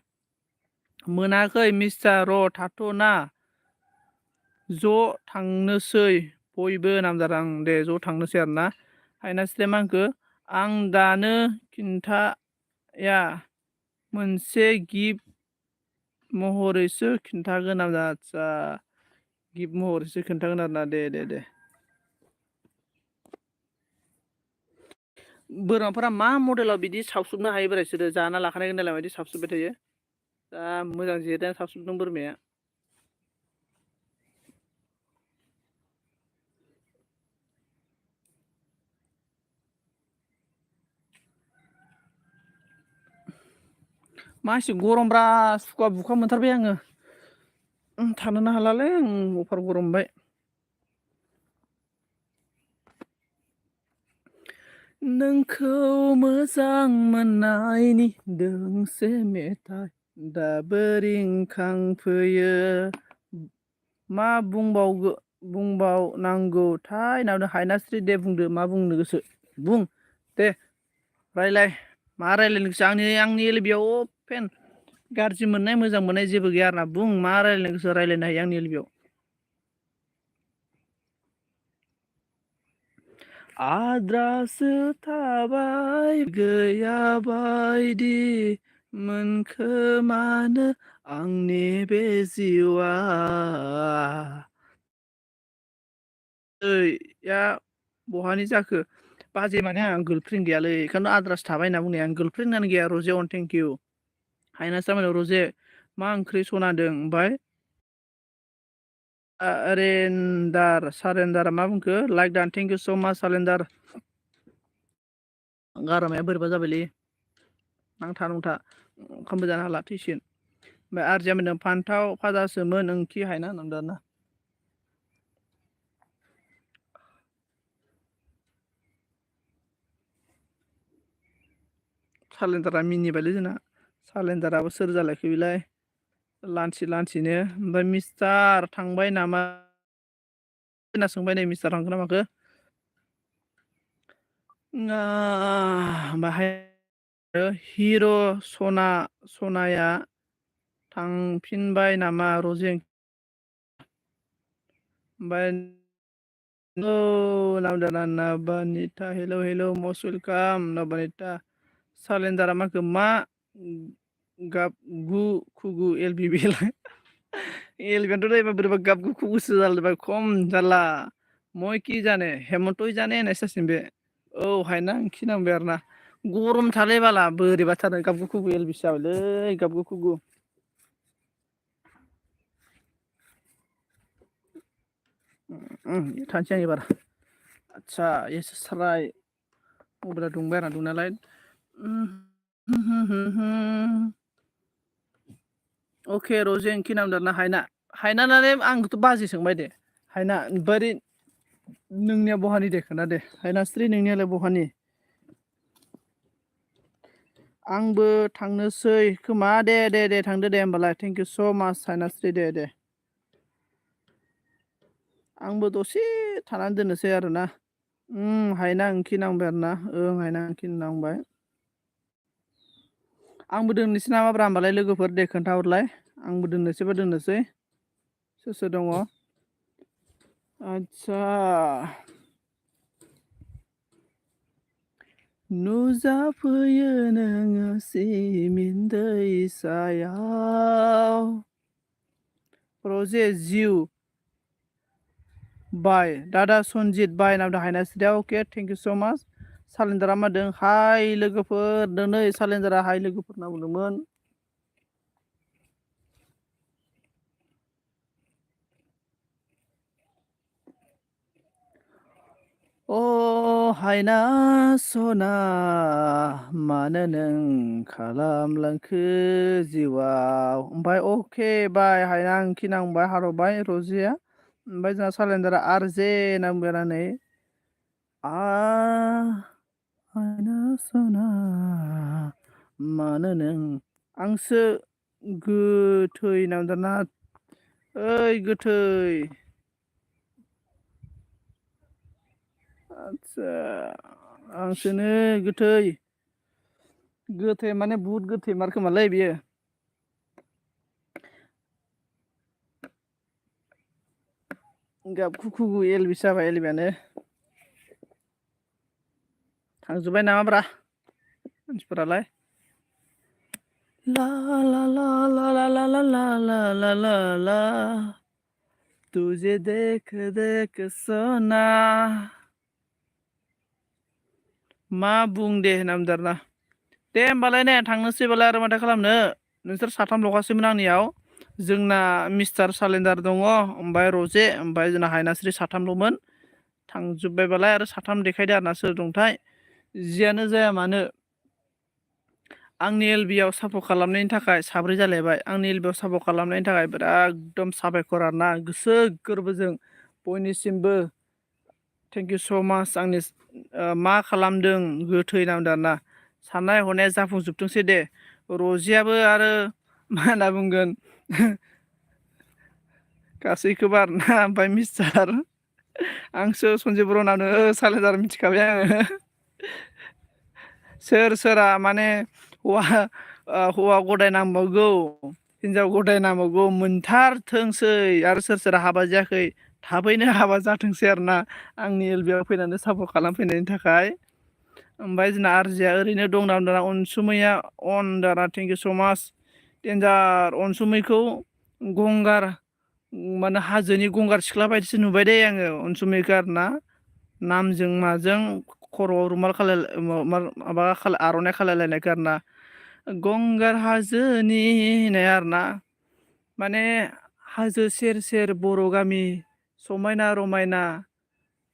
मोनाखै मिस्टार र' थाथ'ना ज' थांनोसै बयबो नामजादां दे ज' थांनोसै आरोना हायनास्रिया मा होनखो आं दानो खिन्थाया मोनसे गिफ्ट महरैसो खिन्थागोन आदसा गिफ्ट महरैसो खिन्थागोन आरोना दे बोरमाफोरा मा मडेलाव बिदि सावसुबनो हायो बोराय बिसोरो जाना लाखानाय नालाय मायदि सावसुबबाय थायो दा मोजां जिरायना सावसुबदों बोरमाया मा एसे गरमब्रा सुखुआ बुखुआ मोनथारबाय आङो थानोनो हालालै आं अफार गरम मोनबाय नोंखौ मोजां मोननायनि दोंसे मेथाइ दाबो रिंखांफैयो मा बुंबावनांगौथाय होनना हायनास्रि दे बुंदो मा बुंनो गोसो बुं दे रायलाय मा रायलायनो गोसो आंनि बेयाव अपेन गाज्रि मोननाय मोजां मोननाय जेबो गैया आरोना बुं मा रायलायनो गोसो रायलायनो हायो आंनि बेयाव आद्रासो थाबाय गैया बायदि मोनखोमानो आंनि बे जिउआ। ओइ या बहानि जाखो बाजै माने आंहा गार्लफ्रेन्ड गैयालै बेखौनो आद्रासो थाबाय होनना बुंनाया आं गार्लफ्रेन्डआनो गैया रजे अन थेंक इउ। हायनासो तारमाने रजे मा ओंख्रि सनादों ओमफ्राय रेन्डार सारेन्डारा मा बुंखो लाइक दान थेंक इउ स' माच सारेन्डार। गारामाया बोरैबा जाबायलै नांथा नुंथा ओंखामबो जानो हाला थैसिगोन। ओमफ्राय आरजिया मोनदों फान्थाव फाजासोमोन ओंख्रि हायना होनदों आरोना। सालेन्दारा मिनिबायलै जोंना सालेन्दाराबो सोर जालायखो बेलाय लान्सि लान्सिनो ओमफ्राय मिस्टार थांबाय नामा होनना सोंबाय नै मिस्टार थांखोना माखो। बाहाय हिर' सनाया थांफिनबाय नामा रजे ओमफ्राय नाबानिथा हेल' हेल' मस्ट वेलकाम नाबानिथा सालेन्दारा माखो मा गाबगु खुगु एल बि बि एलबियानोथ' एबा बोरैबा गाबगु खुगुसो जालायबाय खम जारला मय कि जाने हेमन्तय जाने होननायसो जासिगोन बे। औ हायना खिनांबाय आरोना गरम थारलै बाला बोरैबाथार गाबगु खुगु एल बिसो जाबायलै गाबगु खुगु। थानोसै आं एबार आदसा एसाराय मबाइला दुंबाय आरोना दुंनायालाय अके रजे ओंखि नामदार ना हायना हायनानालाय आंखौथ' बाजै सोंबाय दे हायना बोरै नोंनिया बहानि दे खोन्था दे हायनास्रि नोंनियालाय बहानि? आंबो थांनोसै खोमा दे दे दे थांदो दे होमबालाय थेंक इउ स' माच हायनास्रि दे दे। आंबो दसे थानानै दोननोसै आरोना। हायना ओंखि नांबाय आरोना ओं हायना ओंखि नांबाय। आंबो दोननोसै नामाब्रा होमबालाय लोगोफोर दे खोन्थाहरलाय आंबो दोननोसैबा दोननोसै। सोर सोर दङ आदसा नुजाफैयो नोङो सिमिन दैसायाव रजे जिउ बाय दादा सनजित बाय नाम हायनास्रिया अके थेंक इउ स' माच। सालेन्दारा मा होनदों हाइ लोगोफोर दोनै सालेन्दारा हाइ लोगोफोर होनना बुंदोंमोन। अ हायना सना मानो नों खालामलांखो जिउआव ओमफ्राय अके बाय हायना ओंखि नांबाय हार'बाय रजिया ओमफ्राय जोंहा सालायन्दारा आर जे होनना बुंबाय आरो नै हायना सना मानो नों आंसो गोथै नामजादा ओइ गोथै आदसा आंसोनो गोथै गोथै माने बुहुद गोथै मार खोमालै बियो। गाबखु खुगु एलबिस जाबाय एलबियानो थांजोब्बाय नामाब्रा मानसिफोरालाय ला ला ला ला ला ला ला ला ला ला ला ला तुझे देख देख सना मा बुं दे नामजादा दे होमबालाय ने थांनोसैबालाय आरो माथो खालामनो नोंसोर साथाम ल'खासैमोन आंनियाव जोंना मिस्टार सालेन्दार दङ ओमफ्राय रजे ओमफ्राय जोंना हायनास्रि साथामल'मोन थांजोब्बायबालाय आरो साथाम देखायदो आरोना सोर दंथाय जियानो जाया मानो आंनि एल बि आव सापर्ट खालामनायनि थाखाय साब्रै जालायबाय आंनि एल बि आव सापर्ट खालामनायनि थाखाय बिराद एकदम साबायखर आरोना गोसो गोरबोजों बयनिसिमबो थेंक इउ स' माच आंनि मा खालामदों गोथै नामदों आरोना साननाय हनाया जाफुंजोबथोंसै दे रजियाबो आरो मा होनना बुंगोन गासैखौबो आरोना ओमफ्राय मिस्टार आंसो सनजिब बर' नावनो सालेन्दार मिथिखाबाय आङो सोर सोरा माने हौवा गदाय नांबावगौ हिनजाव गदाय नामावगौ मोनथारथोंसै आरो सोर सोर हाबा जायाखै थाबैनो हाबा जाथोंसै आरोना आंनि एलबियाव फैनानै सापर्ट खालामफैनायनि थाखाय। ओमफ्राय जोंना आरजिया ओरैनो दं दाना अनसुमैया अन दाना थेंक इउ स' माच देन्जार अनसुमैखौ गंगार माने हाजोनि गंगार सिख्ला बायदिसो नुबाय दे आङो अनसुमैखौ आरोना नामजों माजों खर'आव रुमाल माबा आर'नाइ खालायलायनायखौ आरोना गंगार हाजोनि होननाय आरोना माने हाजो सेर सेर बर' गामि समायना रमायना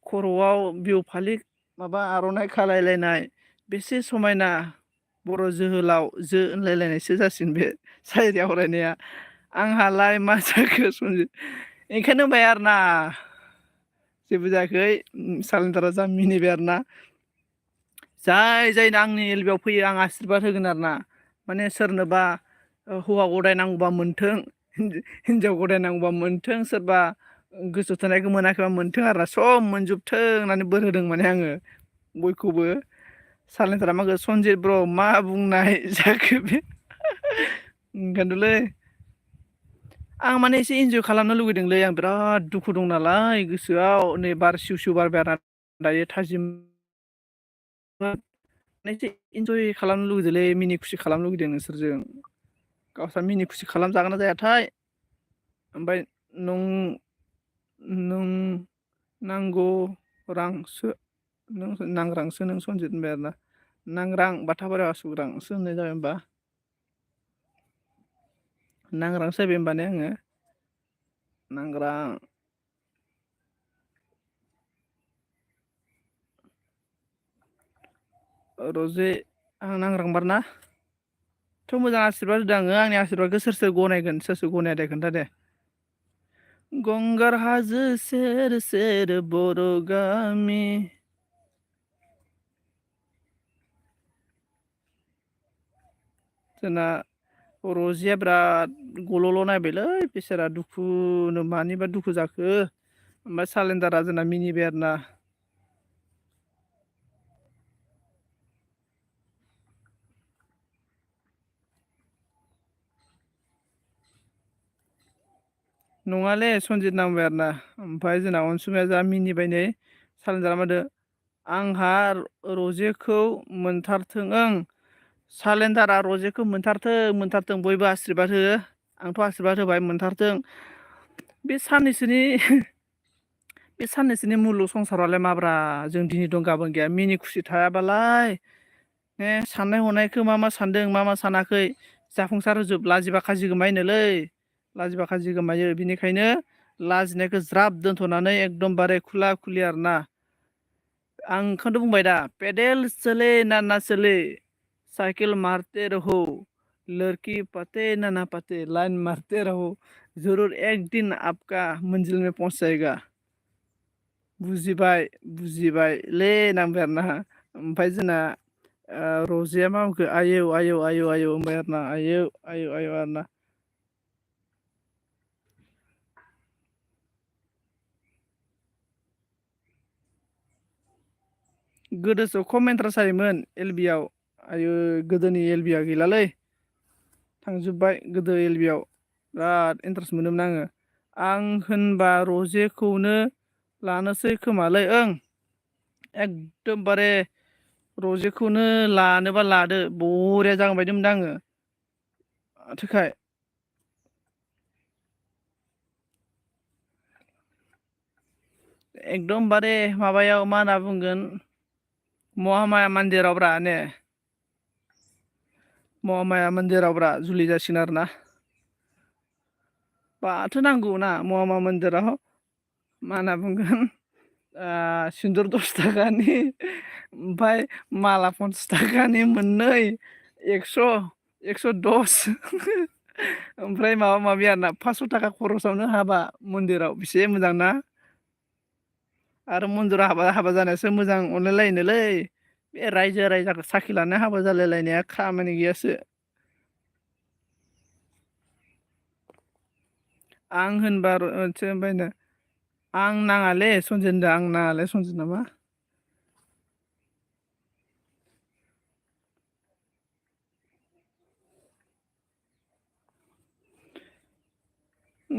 खर'आव बिहु फालि माबा आर'नाइ खालायलायनाय बेसे समायना बर' जोहोलाव जो होनलायलायनायसो जासिगोन बे सायरि आवरायनाया आंहालाय मा जाखो ओंखायनो होनबाय आरोना जेबो जायाखै साइलेन्टारा जा मिनिबाय आरोना जाय जायनो आंनि एलबियाव फैयो आं आशिर्बाद होगोन आरोना माने सोरनोबा हौवा गदाय नांगौबा मोनथों हिनजाव गदाय नांगौबा मोनथों सोरबा गोसो थोनायखौ मोनाखैबा मोनथों आरोना सब मोनजोबथों होननानै बोर होदों माने आङो बयखौबो साइलेन्टारा मा सनजित ब्र मा बुंनाय जाखो बे ओंखायनोलै आं माने एसे इन्जय खालामनो लुगैदोंलै आं बिराद दुखु दं नालाय गोसोआव नै बार सिउ सिउ बारबाय आरोना दायो थाजिम एसे इन्जय खालामनो लुगैदोंलै मिनि खुसि खालामनो लुगैदों नोंसोरजों गावस्रा मिनि खुसि खालामजागोन ना जायाथाय ओमफ्राय नों नांगौ रांसो नों नांग्रांसो नों सनजित होनबाय आरोना नांग्रां बाथाबारियाव आसुग्रांसो होननाय जाबाय होमबा नांग्रांसो जाबाय होमबा ने आङो नांग्रां रजे आं नांग्रांबार ना थ' मोजां आशिर्बाद होदों आङो आंनि आशिर्बादखौ सोर सोर गनायगोन सोर सोर गनाया दे खोन्था दे गंगार हाजो सेर सेर बर' गामि जोंना रजिया बिराद गल'ल' नायबायलै बेसारा दुखुनो मानिबा दुखु जाखो ओमफ्राय साइलेन्डारा जोंना मिनिबाय आरोना नङालै सनजित नांबाय आरोना ओमफ्राय जोंना अनसुमाया जा मिनिबाय नै साइलेन्डारा मा होनदो आंहा रजेखौ मोनथारथों ओं साइलेन्डारा रजेखौ मोनथारथों मोनथारथों बयबो आशिर्बाद हो आंथ' आशिर्बाद होबाय मोनथारथों बे साननैसोनि मुलुग संसारालाय माब्रा जों दिनै दं गाबोन गैया मिनि खुसि थायाबालाय साननाय हनायखौ मा मा सानदों मा मा सानाखै जाफुंसार होजोब लाजिबा खाजि गोमायोनोलै लाजिबा खाजि गोमायो बिनिखायनो लाजिनायखौ ज्राब दोनथ'नानै एकदमबारे खुला खुलि आरोना आं ओंखौथ' बुंबाय दा पेदेल चले ना ना चले साइकेल मारते रहो लड़की पते ना ना पते लाइन मारते रहो जरुर एक दिन आपका मंजिल में पहुंच जाएगा बुजिबाय बुजिबायलै नांबाय आरोना ओमफ्राय जोंना रजेया मा बुंखो आयौ आयौ आयौ आयौ होनबाय आरोना आयौ आयौ आयौ आरोना गोदोसो खम इन्ट्रेस्ट जायोमोन एलबियाव आयो गोदोनि एलबिया गैलालै थांजोब्बाय गोदो एलबियाव बिराद इन्टारेस्ट मोनोमोन आङो आं होनबा रजेखौनो लानोसै खोमालै ओं एकदमबारे रजेखौनो लानोबा लादो बरिया जागोन बायदि मोनदों आङो माथोखाय एकदमबारे माबायाव मा होनना बुंगोन महामाया मन्दिरावब्रा ने महामाया मन्दिरावब्रा जुलि जासिगोन आरोना बाथो नांगौ ना महामाया मन्दिराव मा होनना बुंगोन सिन्दुर 10 थाखानि ओमफ्राय माला 50 थाखानि मोननै 110 ओमफ्राय माबा माबि आरोना 500 थाखा खरसावनो हाबा मन्दिराव बेसे मोजां ना आरो मन्दिराव हाबा जानायासो मोजां अनलायलायोनोलै बे रायजो राजाखौ साखि लानाय हाबा जालायलायनाया खामानि गैयासो आं होनबा मोनसे ओमफ्रायनो आं नाङालै सनजित होनदों आं नाङालै सनजित नामा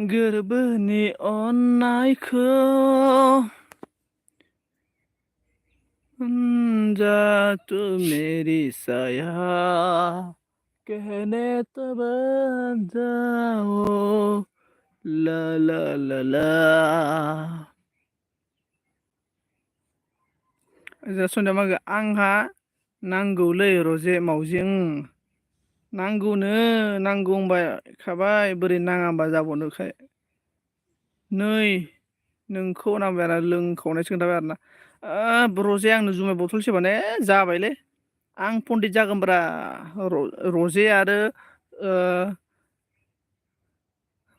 गोरबोनि अननायखौ जा तू मेरी साया कहने तो बन जाओ ला ला ला ला सन्ध्या मागो आंहा नांगौलै रजे मावजि नांगौनो नांगौ होनबाय खाबाय बोरै नाङा होनबा जाबावनोखाय नै नोंखौ नांबाय आरो लोंखावनायसो खोन्थाबाय आरोना रजे आंनो जुमाय बथलसे माने जाबायलै आं पन्डित जागोनब्रा रजे आरो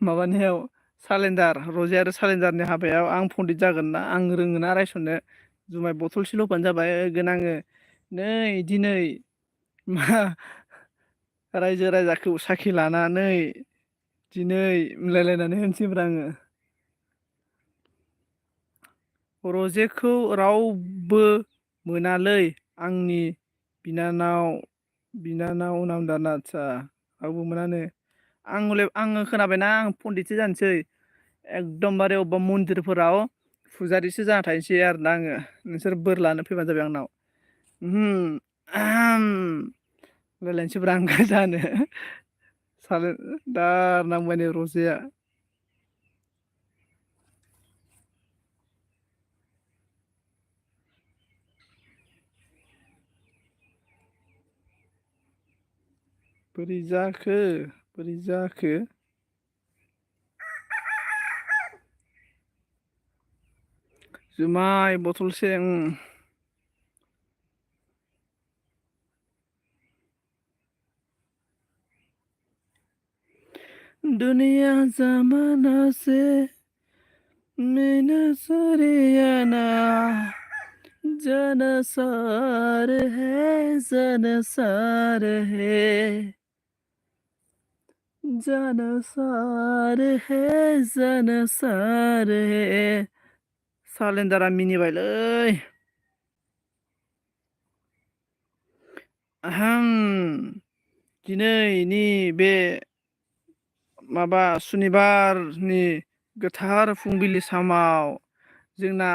माबानियाव सालेन्दार रजे आरो सालेन्दारनि हाबायाव आं पन्डित जागोन ना आं रोङोना रायसननो जुमाय बथलसेल' होबानो जाबाय होगोन आङो नै दिनै मा रायजो राजाखौ साखि लानानै दिनै मिलायलायनानै होनोसैब्रा आङो रजेखौ रावबो मोनालै आंनि बिनानाव नामदाना आदसा रावबो मोनानो आङो खोनाबायना आं पन्डितसो जानोसै एकदमबारे अबेबा मन्दिरफोराव फुजारिसो जाना थाहैसै आरोना आङो नोंसोर बोर लानो फैबानो जाबाय आंनाव रायलायनोसैब्रा आं गोजानो दार नांबाय नै रजेया बोरै जाखो जुमाय बथलसे दुनिया जमाना से मैं नजरियाना जनसार है जनसार है सालेन्दारा मिनिबायलै दिनैनि बे माबा सुनिबारनि गोथार फुंबिलि समाव जोंना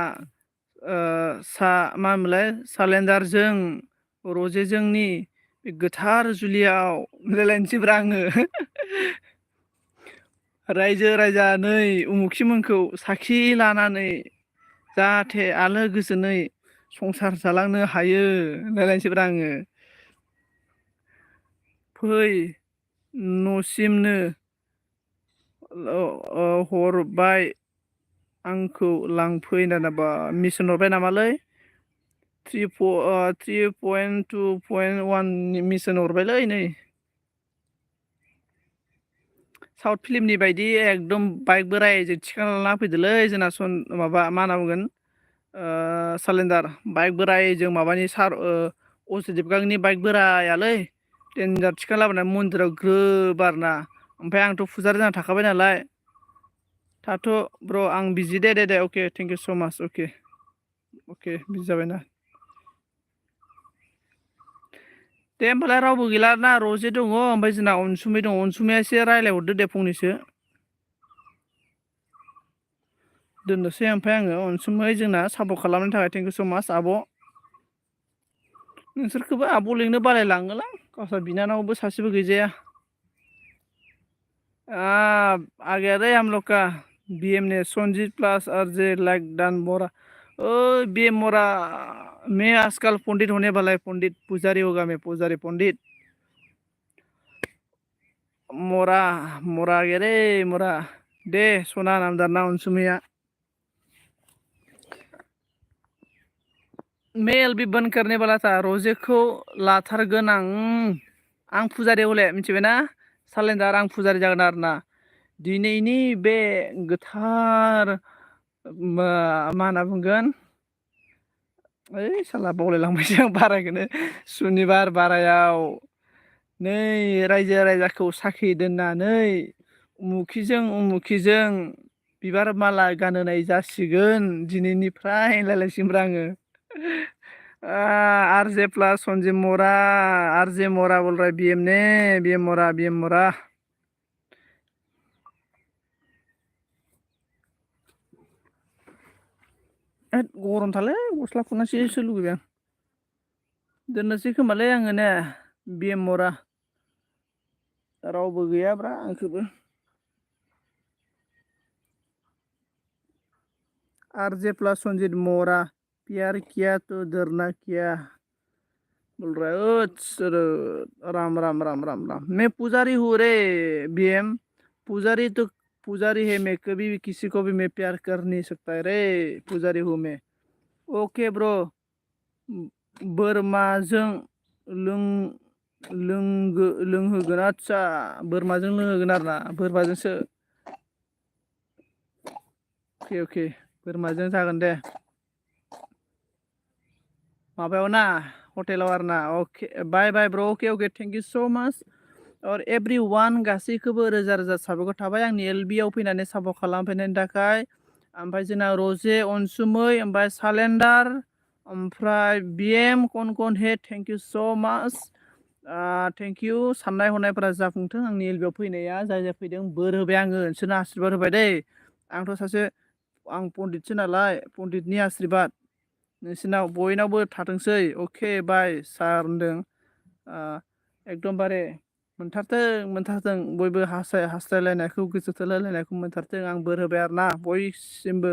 मा होनोमोनलाय सालेन्दारजों रजेजोंनि गोथार जुलियाव मिलायलायनोसैब्रा आङो रायजो राजा नै उमुखिमोनखौ साखि लानानै जाहाथे आलो गोजोनै संसार जालांनो हायो होनलायलायनोसैब्रा आङो फै न'सिमनो हरबाय आंखौ लांफै होनना मिसन हरबाय नामालै 3.2.1 मिसन हरबायलै नै साउथ फिल्मनि बायदि एकदम बाइक बोरायजों थिखांना लाना फैदोलै जोंना माबा मा होनना बुंगोन सालेन्दार बाइक बोरायजों माबानि अजय देबगांनि बाइक बोरायालै देनजार थिखांना लाबोनानै मन्दिराव ग्रोब आरोना ओमफ्राय आंथ' फुजारि जाना थाखाबाय नालाय थाथ' ब्र' आं बिजि दे अके थेंक इउ स' माच अके बिजि जाबायना दे होमबालाय रावबो गैला ना रजे दङ ओमफ्राय जोंना अनसुमै दङ अनसुमैया एसे रायज्लायहरदो दे फंनैसो दोननोसै ओमफ्राय आङो अनसुमै जोंना सापर्ट खालामनायनि थाखाय थेंक इउ स' माच आब' नोंसोरखौबो आब' लिंनो बालायलाङोलां गावस्रा बिनानावबो सासेबो गैजाया आ गया रे हम लोग का बीएम ने संजीत प्लस आरजे लाइक डन मोरा बीएम मोरा मैं आजकल पंडित होने वाला है पंडित पुजारी होगा मैं पुजारी पंडित मोरा गया रे मोरा दे सना नामदारना अनसुमैया मेल भी बंद करने वाला था रजेखौ लाथारगोन आं फुजारि हले मिथिबायना सालेन्दार आं फुजारि जागोन आरोना दिनैनि बे गोथार मा होनना बुंगोन ओइ साला बावलायलांबायसो आं बारायखौनो सुनिबार बारायाव नै रायजो राजाखौ साखि दोननानै उमुखिजों बिबार माला गानहोनाय जासिगोन दिनैनिफ्राय होनलायलायसिगोनब्रा आङो आरजे प्लस सन्जिब मरा आरजे मरा बोल रहा है बीएम ने बीएम मरा गरमथारलै गस्ला खुनासैसो लुगैबाय आं दोननोसै खोमालै आङो ने बिएमरा रावबो गैयाब्रा आंखौबो आरजे प्लस संजित मोरा प्यार किया तो डरना क्या बोल रहा है राम राम राम राम राम मैं पुजारी हूँ रे बीएम पुजारी तो पुजारी है मैं कभी भी किसी को भी मैं प्यार कर नहीं सकता है रे पुजारी हूँ मैं ओके ब्रो बोरमाजों लों लोंहोगोन आदसा बोरमाजों लोंहोगोन आरो ना बोरमाजोंसो अके अके बोरमाजों जागोन दे माबायाव ना हटेलाव आरो ना अके बाय बाय ब्र अके अके थेंक इउ सो माच और एभ्रि वान गासैखौबो रोजा रोजा साबायखर थाबाय आंनि एलबिआव फैनानै सापर्ट खालामफैनायनि थाखाय ओमफ्राय जोंना रजे अनसुमै ओमफ्राय सालेन्डार ओमफ्राय बिएम कन कन हे थेंक इउ सो माच थेंक इउ साननाय हनायफोरा जाफुंथों आंनि एलबिआव फैनाया जाय जाय फैदों बोर होबाय आङो नोंसोरनो आशिर्बाद होबाय दै आंथ' सासे आं पण्डितसो नालाय पण्डितनि आशिर्बाद नोंसोरनाव बयनावबो थाथोंसै अके बाय सार होनदों एकदमबारे मोनथारथों बयबो हास्थायलायनायखौ गोसो थोलायलायनायखौ मोनथारथों आं बोर होबाय आरो ना बयसिमबो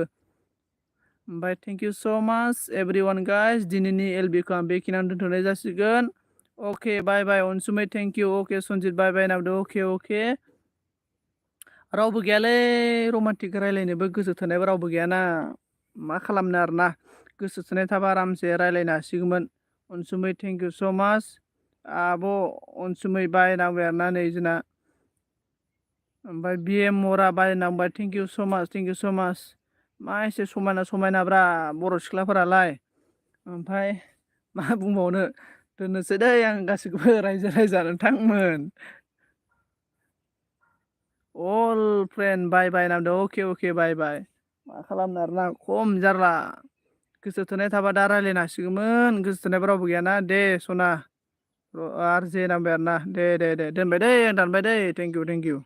ओमफ्राय थेंक इउ स' माच एभ्रि वान गाइस दिनैनि एलबिखौ आं बेखिनियावनो दोनथ'नाय जासिगोन अके बाय बाय अनसुमै थेंक इउ अके सनजित बाय बाय नाबदो अके अके रावबो गैयालै रमान्टिक रायलायनोबो गोसो थोनायबो रावबो गैयाना मा खालामनो आरोना गोसो थोनाय थाबा आरामसे रायलायनो हासिगौमोन अनसुमै थेंक इउ स' माच आब' अनसुमै बायनांबाय आरोना नै जोंना ओमफ्राय बिएम मरा बायनांबाय थेंक इउ स' माच मा एसे समायनाब्रा बर' सिख्लाफोरालाय ओमफ्राय मा बुंबावनो दोननोसै दै आं गासैखौबो रायजो राजा नोंथांमोन अल फ्रेन्ड बाय बाय नामदो अके अके बाय बाय मा खालामनो आरोना खम जारला गोसो थोनाय थाबा दा रायज्लायनो हासिगौमोन गोसो थोनायबो रावबो गैयाना दे सना आर जे नांबाय आरोना दे दोनबाय दै आं दानबाय दै थेंक इउ